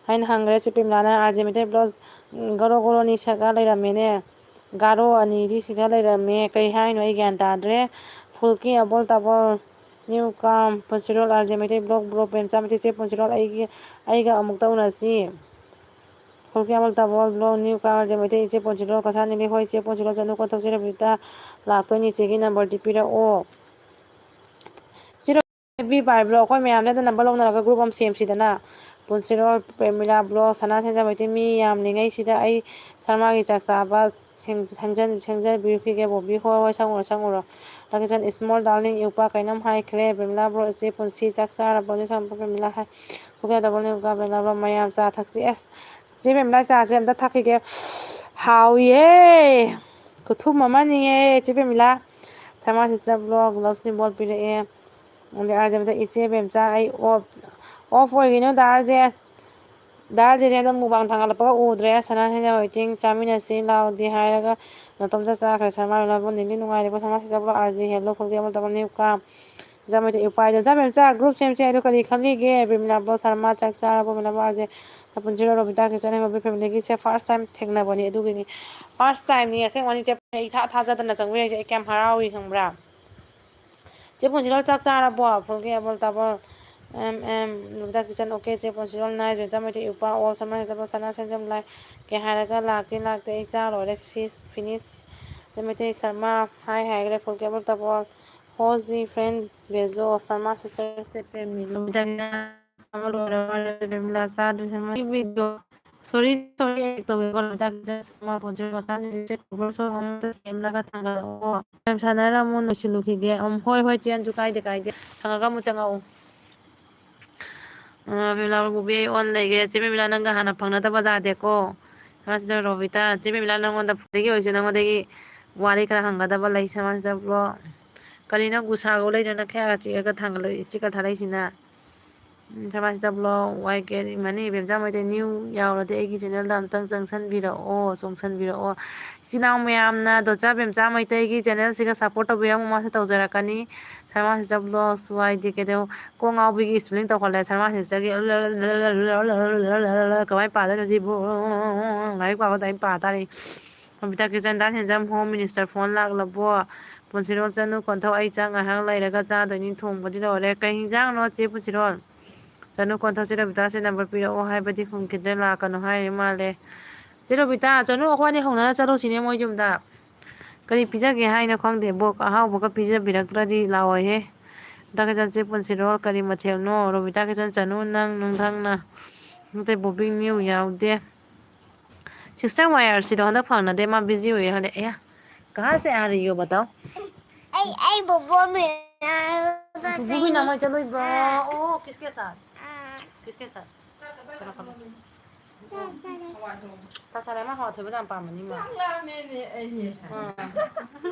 ꯍꯥꯏꯅ ꯍꯪꯈ꯭ꯔꯦ ꯆꯦ ꯄꯤꯝꯂꯥꯅ ꯑꯥꯔ ꯖꯦ ꯃꯩꯇꯩ ꯕ꯭ꯂꯣꯁ ꯒꯣꯔꯣ ꯒꯣꯔꯣꯅꯤ ꯁꯛꯑ ꯂꯩꯔꯝꯃꯦꯅꯦ꯫ ꯒꯥꯔꯣ ꯑꯅꯤꯗꯤ ꯁꯤꯒ ꯂꯩꯔꯝꯃꯦ ꯀꯩ ꯍꯥꯏꯅꯣ ꯑꯩ ꯒ꯭ꯌꯥꯟ ꯇꯥꯗ꯭ꯔꯦ꯫ ꯐꯨꯜꯀꯤ ꯑꯕꯣꯜ ꯇꯥꯕꯣꯜ ꯅ꯭ꯌꯨ ꯀꯥꯝ ꯄꯨꯟꯁꯤꯔꯣꯜ R J Meitei vlog bro Premcha Meitei ꯆꯦ ꯄꯨꯟꯁꯤꯔꯣꯜ ꯑꯩꯒꯤ ꯑꯩꯒ ꯑꯃꯨꯛꯇ ꯎꯅꯁꯤ꯫ ꯐꯨꯜꯀꯤ ꯑꯕꯣꯜ ꯇꯥꯕꯣꯜ ꯕ꯭ꯂꯣꯛ ꯅ꯭ꯌꯨ ꯀꯥꯝ ꯑꯥꯔ ꯖꯦ ꯃꯩꯇꯩ ꯏꯆꯦ ꯄꯨꯟꯁꯤꯔꯣꯜ ꯀꯁꯥꯔ ꯅꯤꯂꯤ ꯍꯣꯏ ꯏꯆꯦ ꯄꯨꯟꯁꯤꯔꯣꯜ ꯆꯅꯨ ꯀꯣꯟꯊꯧ ꯆꯦ ꯔꯕꯤꯇꯥ ꯂꯥꯛꯇꯣꯏꯅꯤ ꯏꯆꯦꯒꯤ ꯅꯝꯕꯔꯗꯤ ꯄꯤꯔꯛꯑꯣ꯫ ꯆꯦ ꯔꯕꯤ ꯄꯥꯏꯕ꯭ꯔꯣ ꯑꯩꯈꯣꯏ ꯃꯌꯥꯝꯗ ꯅꯝꯕꯔ ꯂꯧꯅꯔꯒ ꯒ꯭ꯔꯨꯞ ꯑꯃ ꯁꯦꯝꯁꯤꯗꯅ꯫ ꯄꯨꯟꯁꯤꯔꯣꯜ, ꯄ꯭ꯔꯦꯃꯤꯂꯥ ꯕ꯭ꯂꯣꯛ, ꯁꯅꯥ ꯁꯦꯟꯖꯥꯃꯩꯇꯦꯟ, ꯃꯤ ꯌꯥꯝꯂꯤꯉꯩꯁꯤꯗ ꯑꯩ ꯁꯔꯃꯥꯒꯤ ꯆꯥꯛ ꯆꯥꯕ ꯁꯦꯡ-, ꯁꯦꯡꯖꯟ-, ꯁꯦꯡꯖꯟꯕꯤꯔꯨꯈꯤꯒꯦ꯫ ꯕꯣꯕꯤ ꯍꯣꯏ, ꯍꯣꯏ, ꯁꯪꯉꯨꯔꯣ, ꯁꯪꯉꯨꯔꯣ꯫ ꯂꯛꯀꯤꯆꯟ, ꯏꯁꯃꯣꯜ ꯗꯥꯔꯂꯤꯡ, ꯏꯎꯄꯥ ꯀꯩꯅꯣꯝ ꯍꯥꯏꯈ꯭ꯔꯦ꯫ ꯄ꯭ꯔꯦꯃꯤꯂꯥ ꯕ꯭ꯂꯣꯛ, ꯏꯆꯦ ꯄꯨꯟꯁꯤ ꯆꯥꯛ ꯆꯥꯔꯕꯣ? ꯅꯣꯏ ꯁꯪꯉꯨꯔꯣ, ꯄ꯭ꯔꯦꯃꯤꯂꯥ ꯍꯥꯏ꯫ ꯄꯨꯀꯦ ꯗꯕꯜ ꯏꯎꯄꯥ, ꯄ꯭ꯔꯦꯃꯤꯂꯥ ꯕ꯭ꯂꯣꯛ, ꯃꯌꯥꯝ ꯆꯥ ꯊꯛꯁꯤ꯫ ꯑꯦꯁ, ꯏꯆꯦ ꯄ꯭ꯔꯦꯃꯤꯂꯥ, ꯆꯥꯁꯦ ꯑꯝꯇ ꯊꯛꯈꯤꯒꯦ꯫ ꯍꯥꯎꯏꯍꯦ! ꯈꯨꯊꯨꯝ ꯑꯃꯅꯤꯍꯦ, ꯏꯆꯦ ꯄ꯭ꯔꯦꯃꯤꯂꯥ꯫ ꯁꯔꯃꯥ ꯁꯤꯁꯇꯔ ꯕ꯭ꯂꯣꯛ, ꯂꯞ ꯁꯤꯝꯕꯣꯜ ꯄꯤꯔꯛꯑꯦ꯫ ꯑꯗꯩ ꯑꯥꯔ ꯖꯦ ꯑꯃꯗ, "ꯏꯆꯦ ꯕꯦꯝꯆꯥ, ꯑꯩ ꯑꯣꯐ, ꯑꯣꯐ ꯑꯣꯏꯒꯤꯅꯣ ꯗꯥ ꯑꯥꯔ ꯖꯦ꯫ ꯗꯥ ꯑꯥꯔ ꯖꯦꯁꯦ ꯍꯟꯗꯛ ꯃꯨꯛꯕꯥꯡ ꯊꯥꯡꯒꯠꯂꯛꯄꯒ ꯎꯗ꯭ꯔꯦ꯫ ꯁꯅꯥ ꯁꯦꯟꯖꯥꯃꯩꯇꯦꯟ, ꯆꯥꯃꯤꯟꯅꯁꯤ ꯂꯥꯎꯗꯤ ꯍꯥꯏꯔꯒ ꯅꯇꯣꯝꯇ ꯆꯥꯈ꯭ꯔꯦ꯫ ꯁꯔꯃꯥ ꯕꯦꯝꯂꯥꯕꯨ ꯅꯤꯡꯗꯤ ꯅꯨꯡꯉꯥꯏꯔꯤꯕꯣ? Sharma sister vlog, R J hello, ꯐꯨꯜꯒꯤ ꯑꯃ ꯗꯕꯜ ꯅꯤꯎ ꯀꯥꯝ꯫ ꯁꯦꯟꯖꯥꯃꯩꯇꯦꯟ, ꯏꯎꯄꯥ ꯏꯗꯣꯝꯆꯥ ꯕꯦꯝꯆꯥ, ꯒ꯭ꯔꯨꯞ ꯁꯦꯝꯁꯦ ꯍꯥꯏꯗꯣ ꯀꯔꯤ ꯈꯜꯂꯤꯒꯦ? ꯕꯤꯃꯂꯥ ꯕ꯭ꯂꯣꯛ, ꯁꯔꯃꯥ ꯆꯥꯛ ꯆꯥꯔꯕꯣ? ꯕꯤꯃꯂꯥ ꯕ꯭ꯂꯣꯛ, ꯑꯥꯔ ꯖꯦ ꯅꯄꯨꯟꯁꯤꯔꯣꯜ, ꯔꯣꯕꯤꯇꯥ ꯀꯤꯆꯟ, ꯍꯦꯃꯣꯕꯤ ꯐꯦꯃꯤꯂꯤꯒꯤꯁꯦ ꯐꯥꯔꯁ ꯇꯥꯏꯝ ꯊꯦꯡꯅꯕꯅꯤ, ꯑꯗꯨꯒꯤꯅꯤ꯫ ꯐꯥꯔꯁ ꯇꯥꯏꯝꯅꯤ ꯑꯁꯦꯡꯕꯅꯤ ꯆꯦ, ꯑꯩ ꯏꯊꯥ ꯊꯥꯖꯗꯅ ꯆꯪꯕꯤꯔꯛꯏꯁꯦ, ꯑꯩ ꯀꯌꯥꯝ ꯍꯔꯥꯎꯏ ꯈꯪꯕ꯭ꯔꯥ? ꯆꯦ ꯄꯨꯟꯁꯤꯔꯣꯜ, ꯆꯥꯛ ꯆꯥꯔꯕꯣ? ꯐꯨꯜꯒꯤ ꯑꯕꯜ ꯇꯥꯕꯜ, ꯑꯦꯝ ꯑꯦꯝ, ꯔꯣꯕꯤꯇꯥ ꯀꯤꯆꯟ, ꯑꯣꯀꯦ꯫ ꯆꯦ ꯄꯨꯟꯁꯤꯔꯣꯜ, ꯅꯥꯏꯁ꯫ ꯕꯦꯝꯆꯥ ꯃꯩꯇꯩ, ꯏꯎꯄꯥ ꯑꯣꯜ꯫ ꯁꯔꯃꯥ ꯁꯤꯁꯇꯔ ꯕ꯭ꯂꯣꯛ, ꯁꯅꯥ ꯁꯦꯟꯖꯝ ꯂꯥꯏ꯫ ꯀꯦ ꯍꯥꯏꯔꯒ ꯂꯥꯛꯇꯤ ꯂꯥꯛꯇꯦ, ꯑꯩ ꯆꯥ ꯂꯣꯏꯔꯦ꯫ ꯐꯤꯁ ꯐꯤꯅꯤꯁ꯫ ꯆꯦ ꯃꯩꯇꯩ, ꯁꯔꯃꯥ ꯍꯥꯏ ꯍꯥꯏꯈ꯭ꯔꯦ꯫ ꯐꯨꯜꯒꯤ ꯑꯕꯜ ꯇꯥꯕꯜ꯫ ꯍꯣꯖꯤ ꯐ꯭ꯔꯦꯟ ꯕꯦꯖꯣ, ꯁꯔꯃꯥ ꯁꯤꯁꯇꯔ ꯁꯦ ꯐꯦꯃꯤꯂꯤ꯫ ꯁꯣꯔꯤ, ꯁꯣꯔꯤ, ꯑꯩ ꯇꯧꯒꯦꯀꯣ, ꯂꯣꯏꯇꯥꯛ ꯁꯔꯃꯥ ꯄꯣꯟꯖꯣꯏ ꯃꯆꯥꯅꯨꯄꯤꯁꯦ ꯀꯣꯚꯔ ꯁꯣꯡ ꯑꯃꯇ ꯁꯦꯝꯂꯒ ꯊꯥꯡꯒꯠꯂꯛꯑꯣ꯫ ꯌꯥꯝ ꯁꯥꯟꯅꯔꯝꯃꯣ, ꯂꯣꯏꯁꯤꯜꯂꯨꯈꯤꯒꯦ꯫ ꯎꯝ, ꯍꯣꯏ, ꯍꯣꯏ, ꯆꯦ ꯑꯟꯖꯨ, ꯀꯥꯏꯗꯦ, ꯀꯥꯏꯗꯦ꯫ ꯁꯪꯉꯒ ꯑꯃꯨꯛ ꯆꯪꯉꯛꯎ꯫ ꯑ, ꯕꯤꯃꯂꯥ ꯕꯣꯕꯤ, ꯑꯩ ꯑꯣꯟ ꯂꯩꯒꯦ꯫ ꯆꯦ ꯕꯤꯃꯂꯥ, ꯅꯪꯒ ꯍꯥꯟꯅ ꯐꯪꯅꯗꯕ ꯌꯥꯗꯦꯀꯣ꯫ ꯁꯔꯃꯥ ꯁꯤꯁꯇꯔ ꯔꯣꯕꯤꯇꯥ, ꯆꯦ ꯕꯤꯃꯂꯥ, ꯅꯪꯉꯣꯟꯗ ꯐꯨꯜꯗꯒꯤ ꯑꯣꯏꯔꯁꯨ ꯅꯪꯉꯣꯟꯗꯒꯤ ꯋꯥꯔꯤ ꯈꯔ ꯍꯪꯒꯗꯕ ꯂꯩ꯫ Sharma sister block. ꯀꯔꯤꯅꯣ ꯒꯨꯁꯥꯒ ꯂꯩꯗꯅ ꯈꯌꯥꯒ ꯆꯤꯛꯑꯒ ꯊꯥꯡꯒꯠꯂꯛꯏ, ꯆꯤꯛꯀ ꯊꯥꯔꯛꯏꯁꯤꯅ? ꯎꯝ, ꯁꯔꯃꯥ ꯁꯤꯁꯇꯔ ꯕ꯭ꯂꯣꯛ, ꯋꯥꯏ ꯀꯦ ꯏꯃꯥꯅꯤ, ꯏꯕꯦꯝꯆꯥ ꯃꯩꯇꯩ ꯅ꯭ꯌꯨ ꯌꯥꯎꯔꯗꯤ ꯑꯩꯒꯤ ꯆꯦꯅꯦꯜꯗ ꯑꯝꯇꯪ ꯆꯪꯁꯟꯕꯤꯔꯛꯑꯣ, ꯆꯣꯡꯁꯟꯕꯤꯔꯛꯑꯣ꯫ ꯏꯆꯤꯟ ꯏꯅꯥꯎ ꯃꯌꯥꯝꯅ ꯗꯣꯆꯥ ꯕꯦꯝꯆꯥ ꯃꯩꯇꯩꯒꯤ ꯆꯦꯅꯦꯜꯁꯤꯒ ꯁꯞꯄꯣꯔꯠ ꯇꯧꯕꯤꯔꯝꯃꯨ, ꯃꯥꯁꯨ ꯇꯧꯖꯔꯛꯀꯅꯤ꯫ ꯁꯔꯃꯥ ꯁꯤꯁꯇꯔ ꯕ꯭ꯂꯣꯛꯁ, ꯋꯥꯏ ꯗꯤ ꯀꯦ ꯗꯕꯜ, ꯀꯣꯛ ꯉꯥꯎꯕꯤꯒꯤ ꯏꯁꯄꯦꯂꯤꯡ ꯇꯧꯈꯠꯂꯦ꯫ ꯁꯔꯃꯥ ꯁꯤꯁꯇꯔꯒꯤ ꯀꯃꯥꯏꯅ ꯄꯥꯗꯣꯏꯅꯣ ꯁꯤꯕꯨ? ꯂꯥꯏꯔꯤꯛ ꯄꯥꯕ ꯇꯥꯏ ꯄꯥ ꯇꯥꯔꯦ꯫ ꯕꯕꯤꯇꯥ ꯀꯤꯆꯟ, ꯗꯥ ꯁꯦꯟꯖꯝ, ꯍꯣꯝ ꯃꯤꯅꯤꯁꯇꯔ ꯐꯣꯟ ꯂꯥꯛꯂꯕꯣ? ꯄꯨꯟꯁꯤꯔꯣꯜ, ꯆꯅꯨ ꯀꯣꯟꯊꯧ, ꯑꯩ ꯆꯥꯛ ꯉꯥꯏꯍꯥꯛ ꯂꯩꯔꯒ ꯆꯥꯗꯣꯏꯅꯤ, ꯊꯣꯡꯕꯗꯤ ꯂꯣꯏꯔꯦ꯫ ꯀꯩ ꯍꯤꯟꯖꯥꯡꯅꯣ, ꯆꯦ ꯄꯨꯟꯁꯤꯔꯣꯜ? ꯆꯅꯨ ꯀꯣꯟꯊꯧ, ꯆꯦ ꯔꯕꯤꯇꯥꯁꯦ ꯅꯝꯕꯔ ꯄꯤꯔꯛꯑꯣ ꯍꯥꯏꯕꯗꯤ ꯈꯨꯝꯈꯤꯗ꯭ꯔꯦ, ꯂꯥꯛꯀꯅꯨ ꯍꯥꯏꯔꯤ ꯃꯥꯜꯂꯦ꯫ ꯆꯦ ꯔꯕꯤꯇꯥ, ꯆꯅꯨ, ꯑꯩꯈꯣꯏ ꯑꯅꯤ ꯍꯧꯅꯔ ꯆꯠꯂꯨꯁꯤꯅꯦ ꯃꯣꯏ ꯌꯨꯝꯗ꯫ ꯀꯔꯤ ꯄꯤꯖꯒꯦ ꯍꯥꯏꯅꯣ ꯈꯪꯗꯦ, ꯕꯣꯛ ꯑꯍꯥꯎꯕꯒ ꯄꯤꯖꯕꯤꯔꯛꯇ꯭ꯔꯗꯤ ꯂꯥꯛꯑꯣꯏꯍꯦ꯫ ꯔꯣꯕꯤꯇꯥ ꯀꯤꯆꯟ ꯆꯦ ꯄꯨꯟꯁꯤꯔꯣ, ꯀꯔꯤ ꯃꯊꯦꯜꯅꯣ? ꯔꯣꯕꯤꯇꯥ ꯀꯤꯆꯟ ꯆꯅꯨ, ꯅꯪ ꯅꯨꯡꯊꯪꯅ꯫ ꯅꯪ ꯇꯩꯕꯣꯕꯤ ꯅ꯭ꯌꯨ ꯌꯥꯎꯗꯦ꯫ ꯁꯤꯁꯇꯔ ꯋꯥꯏ ꯑꯥꯔ ꯁꯤꯗꯣ ꯍꯟꯗꯛ ꯐꯪꯅꯗꯦ, ꯃꯥ ꯕꯤꯖꯤ ꯑꯣꯏꯌꯦ ꯈꯪꯗꯦ꯫ ꯑꯦ, ꯀꯍꯥ ꯁꯦ ꯑꯥ ꯔꯍꯤ ꯍꯣ ꯕꯇꯥꯎ? ꯑꯩ, ꯑꯩ ꯕꯣꯕꯣ ꯃꯤꯅꯥ ꯕꯣꯕꯣ ꯃꯤꯅꯥ ꯃꯣꯏ ꯆꯠꯂꯨꯏꯕ? ꯑꯥ꯫ ꯑꯣ, ꯀꯤꯁꯀꯦ ꯁꯥꯊ? ꯑꯥ꯫ ꯀꯤꯁꯀꯦ ꯁꯥꯊ? ꯀꯅꯥ ꯀꯅꯥ? ꯆꯥꯛ ꯆꯥꯔꯦ꯫ ꯆꯥꯛ ꯆꯥꯔꯦ꯫ ꯃꯥ ꯍꯋꯥꯏ ꯊꯣꯡꯕꯗꯣ ꯌꯥꯝ ꯄꯥꯝꯕꯅꯤ ꯃꯥ꯫ ꯆꯥꯛ ꯂꯥꯝꯃꯦꯅꯦ ꯑꯩ꯫ ꯑꯥ꯫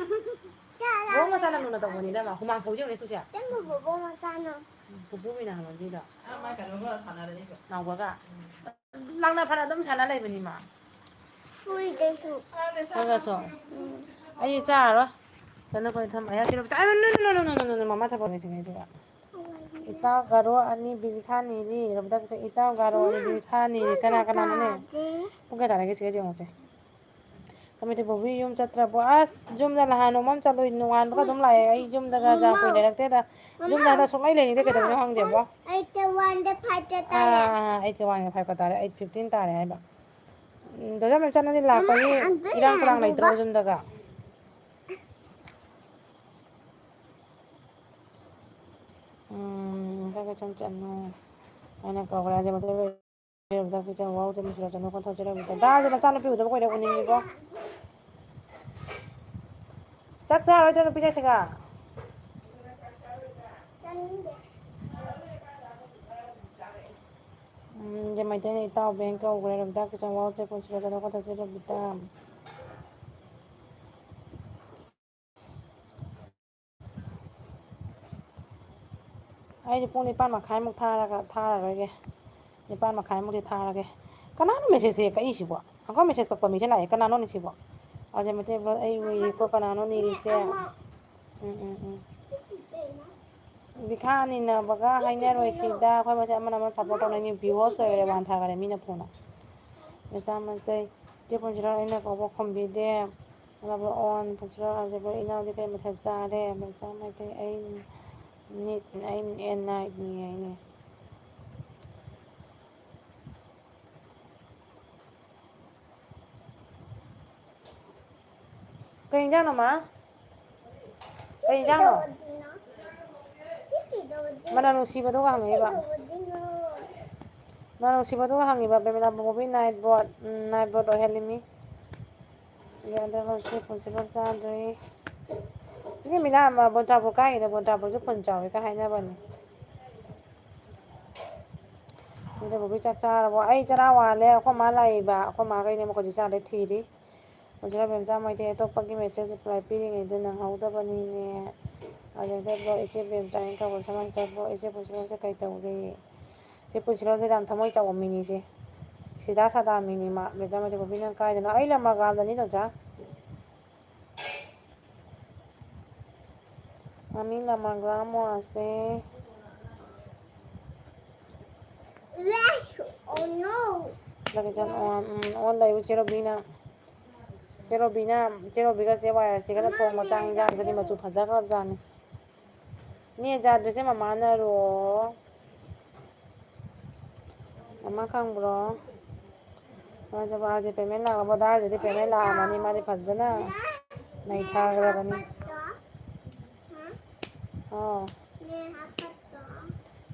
ꯆꯥꯛ ꯂꯥꯝꯃꯦ꯫ ꯕꯣꯕꯣ ꯃꯆꯥꯅ ꯂꯨꯅ ꯇꯧꯕꯅꯤꯗ ꯃꯥ꯫ ꯍꯨꯃꯥꯡ ꯁꯧꯕꯁꯦ ꯌꯦꯡꯉꯨꯅꯦ ꯇꯨꯁꯦ꯫ ꯅꯪꯕꯨ ꯕꯣꯕꯣ ꯃꯆꯥꯅꯣ꯫ ꯎꯝ, ꯄꯨꯄꯨ ꯃꯤꯅ ꯍꯪꯉꯝꯅꯤꯗ꯫ ꯑꯥ, ꯃꯥ ꯀꯩꯅꯣꯒ ꯁꯥꯟꯅꯔꯛꯏꯕ꯫ ꯅꯥꯎꯕꯒ꯫ ꯎꯝ꯫ ꯂꯥꯡꯅ ꯐꯅ ꯑꯗꯨꯝ ꯁꯥꯟꯅ ꯂꯩꯕꯅꯤ ꯃꯥ꯫ ꯐꯨꯏꯗꯁꯨ꯫ ꯐꯨꯏꯗꯁꯨ꯫ ꯎꯝ꯫ ꯑꯩ ꯆꯥꯔꯔꯣꯏ꯫ ꯆꯠꯅꯈꯣꯏ ꯊꯝ-, ꯑꯌꯥ, ꯀꯤꯂꯣꯃꯤꯇꯔ-, ꯑꯥ, no, no, no, no, no, no, no, ꯃꯃꯥ ꯊꯕꯛ ꯂꯩꯇ꯭ꯔꯤꯉꯩꯁꯤꯗ꯫ ꯏꯇꯥꯎ ꯒꯥꯔꯣ ꯑꯅꯤ ꯕꯤꯔꯤꯈꯥ ꯅꯤꯔꯤ꯫ ꯔꯣꯕꯤꯇꯥ ꯀꯤꯆꯟ, ꯏꯇꯥꯎ ꯒꯥꯔꯣ ꯑꯅꯤ ꯕꯤꯔꯤꯈꯥ ꯅꯤꯔꯤ꯫ ꯀꯅꯥ ꯀꯅꯥꯅꯣꯅꯦ? ꯄꯨꯡ ꯀꯌꯥ ꯇꯥꯔꯒꯦ ꯁꯤꯒ ꯌꯦꯡꯉꯨꯁꯦ꯫ ꯀꯃꯤꯇꯤ ꯕꯣꯕꯤ ꯌꯨꯝ ꯆꯠꯇ꯭ꯔꯕꯣ? ꯑꯁ, ꯌꯨꯝꯗ ꯅꯍꯥꯟ ꯅꯣꯡꯃ ꯑꯃ ꯆꯠꯂꯨꯏ, ꯅꯣꯡꯉꯥꯟꯕꯒ ꯑꯗꯨꯝ ꯂꯥꯛꯑꯦ꯫ ꯑꯩ ꯌꯨꯝꯗꯒ ꯃꯃꯥ꯫ ꯀꯨꯏ ꯂꯩꯔꯛꯇꯦꯗ꯫ ꯃꯃꯥ꯫ ꯌꯨꯝꯗ ꯍꯟꯗꯛ ꯁꯨꯡꯂꯩ ꯂꯩꯅꯤꯡꯗꯦ, ꯀꯩꯗꯧꯕꯅꯣ ꯈꯪꯗꯦꯕꯣ꯫ ꯑꯩꯠꯇ ꯋꯥꯟꯗ ꯐꯥꯏꯚꯇ ꯇꯥꯔꯦ꯫ ꯑꯥ, ꯑꯥ, ꯑꯩꯠꯇ ꯋꯥꯟꯒ ꯐꯥꯏꯚꯀ ꯇꯥꯔꯦ, ꯑꯩꯠ ꯐꯤꯐꯇꯤꯟ ꯇꯥꯔꯦ ꯍꯥꯏꯕ꯫ ꯎꯝ, ꯗꯣꯖꯥ ꯃꯦꯝꯆꯥꯅꯗꯤ ꯂꯥꯛꯄꯒꯤ ꯃꯃꯥ, ꯑꯝꯇ ꯏꯔꯥꯡ ꯐꯂꯥꯡ ꯌꯥꯗꯦꯕ꯫ ꯂꯩꯇ꯭ꯔꯣ ꯌꯨꯝꯗꯒ? ꯎꯝ, ꯗꯒ ꯆꯪ ꯆꯠꯅꯨ ꯍꯥꯏꯅ ꯀꯧꯈ꯭ꯔꯦ꯫ ꯑꯖꯦ ꯃꯇꯩ ꯗꯥꯒꯤ ꯃꯆꯥꯅꯨꯄꯤ ꯎꯗꯕ ꯀꯨꯏꯔꯦ ꯎꯅꯤꯡꯉꯤꯕꯣ꯫ ꯆꯥꯅꯤꯡꯗꯦ꯫ ꯎꯝ, ꯖꯦ ꯃꯩꯇꯩꯅ ꯏꯇꯥꯎ ꯕꯦꯡ ꯀꯧꯈ꯭ꯔꯦ꯫ ꯔꯣꯕꯤꯇꯥ ꯀꯤꯆꯟ ꯋꯥꯎ ꯆꯦ ꯄꯨꯟꯁꯤꯔꯣ ꯆꯠꯂꯣ ꯈꯣꯠꯇꯣ ꯆꯦ ꯔꯣꯕꯤꯇꯥ꯫ ꯑꯩꯗꯤ ꯄꯨꯡ ꯅꯤꯄꯥꯟ ꯃꯈꯥꯏꯃꯨꯛ ꯊꯥꯔꯒ, ꯊꯥꯔꯔꯣꯏꯒꯦ꯫ ꯅꯤꯄꯥꯟ ꯃꯈꯥꯏꯃꯨꯛꯇꯤ ꯊꯥꯔꯒꯦ꯫ ꯀꯅꯥꯅꯣ message ꯁꯦ ꯀꯛꯏꯁꯤꯕꯣ? ꯍꯪꯒꯥꯝ message ꯀꯛꯄ ꯃꯤꯁꯦ ꯂꯥꯛꯑꯦ꯫ ꯀꯅꯥꯅꯣꯅꯦ ꯁꯤꯕꯣ? ꯑꯣꯖꯥ ꯃꯩꯇꯩ ꯕ꯭ꯂꯣꯛ ꯑꯩ ꯎꯏꯀꯣ, ꯀꯅꯥꯅꯣ ꯅꯤꯔꯤꯁꯦ? ꯎꯝ, ꯎꯝ, ꯎꯝ꯫ ꯕꯤꯈꯥ ꯅꯤꯅꯕꯒ ꯍꯥꯏꯅꯔꯣꯏ ꯁꯤꯗ꯫ ꯑꯩꯈꯣꯏ ꯃꯁꯦ ꯑꯃꯅ ꯑꯃ support ꯇꯧꯅꯅꯤ꯫ Viewers ꯑꯣꯏꯈꯔꯦ, ꯋꯥꯟꯊꯈꯔꯦ ꯃꯤꯅ ꯐꯨꯅ꯫ ꯃꯆꯥ ꯃꯆꯩ, ꯆꯦ ꯄꯨꯟꯁꯤꯔꯣꯜ ꯑꯩꯅ ꯀꯧꯕ ꯈꯨꯝꯕꯤꯗꯦ꯫ ꯑꯣꯟ ꯄꯨꯟꯁꯤꯔꯣꯜ ꯑꯥꯔꯖꯦꯕꯣꯏ ꯏꯅꯥꯎꯗꯤ ꯀꯩ ꯃꯊꯦꯜ ꯆꯥꯔꯦ? ꯃꯆꯥ ꯃꯩꯇꯩ ꯑꯩ ꯅꯤꯠ, ꯑꯩ ꯑꯦꯟ ꯅꯥꯏꯠꯅꯤ ꯍꯥꯏꯅꯦ꯫ ꯀꯩ ꯏꯟꯖꯥꯡꯅꯣ, ꯃꯥ? ꯀꯩ ꯏꯟꯖꯥꯡꯅꯣ? ꯃꯅꯝ ꯅꯨꯡꯁꯤꯕꯗꯨꯒ ꯍꯪꯉꯛꯏꯕ꯫ ꯃꯅꯝ ꯅꯨꯡꯁꯤꯕꯗꯨꯒ ꯍꯪꯉꯤꯕ, ꯕꯦꯃꯤꯅꯥ ꯕꯣꯕꯤ night boat, ꯎꯝ, night boat ꯑꯣꯏꯍꯜꯂꯤꯃꯤ꯫ ꯑꯗꯨꯒ ꯁꯤ ꯄꯨꯟꯁꯤꯂꯣꯟ ꯆꯥꯗ꯭ꯔꯤ꯫ ꯆꯦ ꯕꯦꯃꯤꯅꯥ, ꯑꯃ ꯕꯣꯟꯇꯥꯕꯨ ꯀꯥꯏꯒꯤꯗ ꯕꯣꯟꯇꯥꯕꯨꯁꯨ ꯈꯨꯟ ꯆꯥꯎꯋꯤ ꯀꯥꯏ ꯍꯥꯏꯅꯕꯅꯦ꯫ ꯑꯗꯨ ꯕꯣꯕꯤ ꯆꯥꯛ ꯆꯥꯔꯕꯣ? ꯑꯩ ꯆꯔꯥ ꯋꯥꯜꯂꯦ꯫ ꯑꯩꯈꯣꯏ ꯃꯥ ꯂꯥꯛꯏꯕ꯫ ꯑꯩꯈꯣꯏ ꯃꯥꯒ ꯏꯅꯦ ꯃꯈꯣꯏꯁꯨ ꯆꯥꯗꯦ ꯊꯤꯔꯤ꯫ ꯍꯧꯖꯤꯛ ꯕꯦꯝꯆꯥ ꯃꯩꯇꯩ ꯑꯇꯣꯞꯄꯒꯤ message reply ꯄꯤꯔꯤꯉꯩꯗ ꯅꯪꯍꯧꯗꯕꯅꯤꯅꯦ꯫ ꯑꯗꯨꯗ ꯕ꯭ꯂꯣꯛ ꯏꯆꯦ ꯕꯦꯝꯆꯥ ꯏꯪ ꯇꯧꯕ ꯁꯃꯥꯏꯅ ꯆꯠꯄ꯭ꯔꯣ? ꯏꯆꯦ ꯄꯨꯟꯁꯤꯂꯣꯟꯁꯦ ꯀꯩ ꯇꯧꯔꯤ? ꯏꯆꯦ ꯄꯨꯟꯁꯤꯂꯣꯟꯁꯦ ꯌꯥꯝ ꯊꯃꯣꯏ ꯆꯥꯎꯕ ꯃꯤꯅꯤ ꯏꯆꯦ꯫ ꯁꯤꯗꯥ ꯁꯥꯗꯥ ꯃꯤꯅꯤ ꯃꯥ꯫ ꯕꯦꯝꯆꯥ ꯃꯩꯇꯩ ꯕꯣꯕꯤ ꯅꯪ ꯀꯥꯏꯗꯅꯣ? ꯑꯩ ꯂꯝ ꯃꯒꯥꯝꯗꯅꯤ ꯑꯣꯖꯥ꯫ ꯃꯃꯤꯡ ꯂꯃꯥꯒ꯭ꯔꯥꯝ ꯋꯥꯁꯦ꯫ ꯂꯒꯖꯟ ꯑꯣꯟ, ꯎꯝ, ꯑꯣꯟ ꯂꯩꯌꯨ ꯆꯦ ꯔꯣꯕꯤꯅ꯫ ꯆꯦ ꯔꯣꯕꯤꯅ, ꯆꯦ ꯔꯣꯕꯤꯒ ꯆꯦ ꯋꯥꯏ ꯑꯥꯔ ꯁꯤꯒꯅ ꯊꯣꯡꯕ ꯆꯥꯛ ꯏꯟꯖꯥꯡꯁꯤꯗꯤ ꯃꯆꯨ ꯐꯖꯈ꯭ꯔꯕꯖꯥꯠꯅꯤ꯫ ꯅꯦꯠ ꯌꯥꯗ꯭ꯔꯤꯁꯦ ꯃꯃꯥꯅꯔꯣ? ꯃꯃꯥ ꯈꯪꯕ꯭ꯔꯣ? ꯃꯥꯁꯦ payment ꯂꯥꯛꯂꯕꯣ? ꯗꯥꯏꯗꯗꯤ payment ꯂꯥꯛꯑꯝꯃꯅꯤ꯫ ꯃꯥꯗꯤ ꯐꯖꯅ ꯅꯩꯊꯈ꯭ꯔꯕꯅꯤ꯫ ꯑꯣ꯫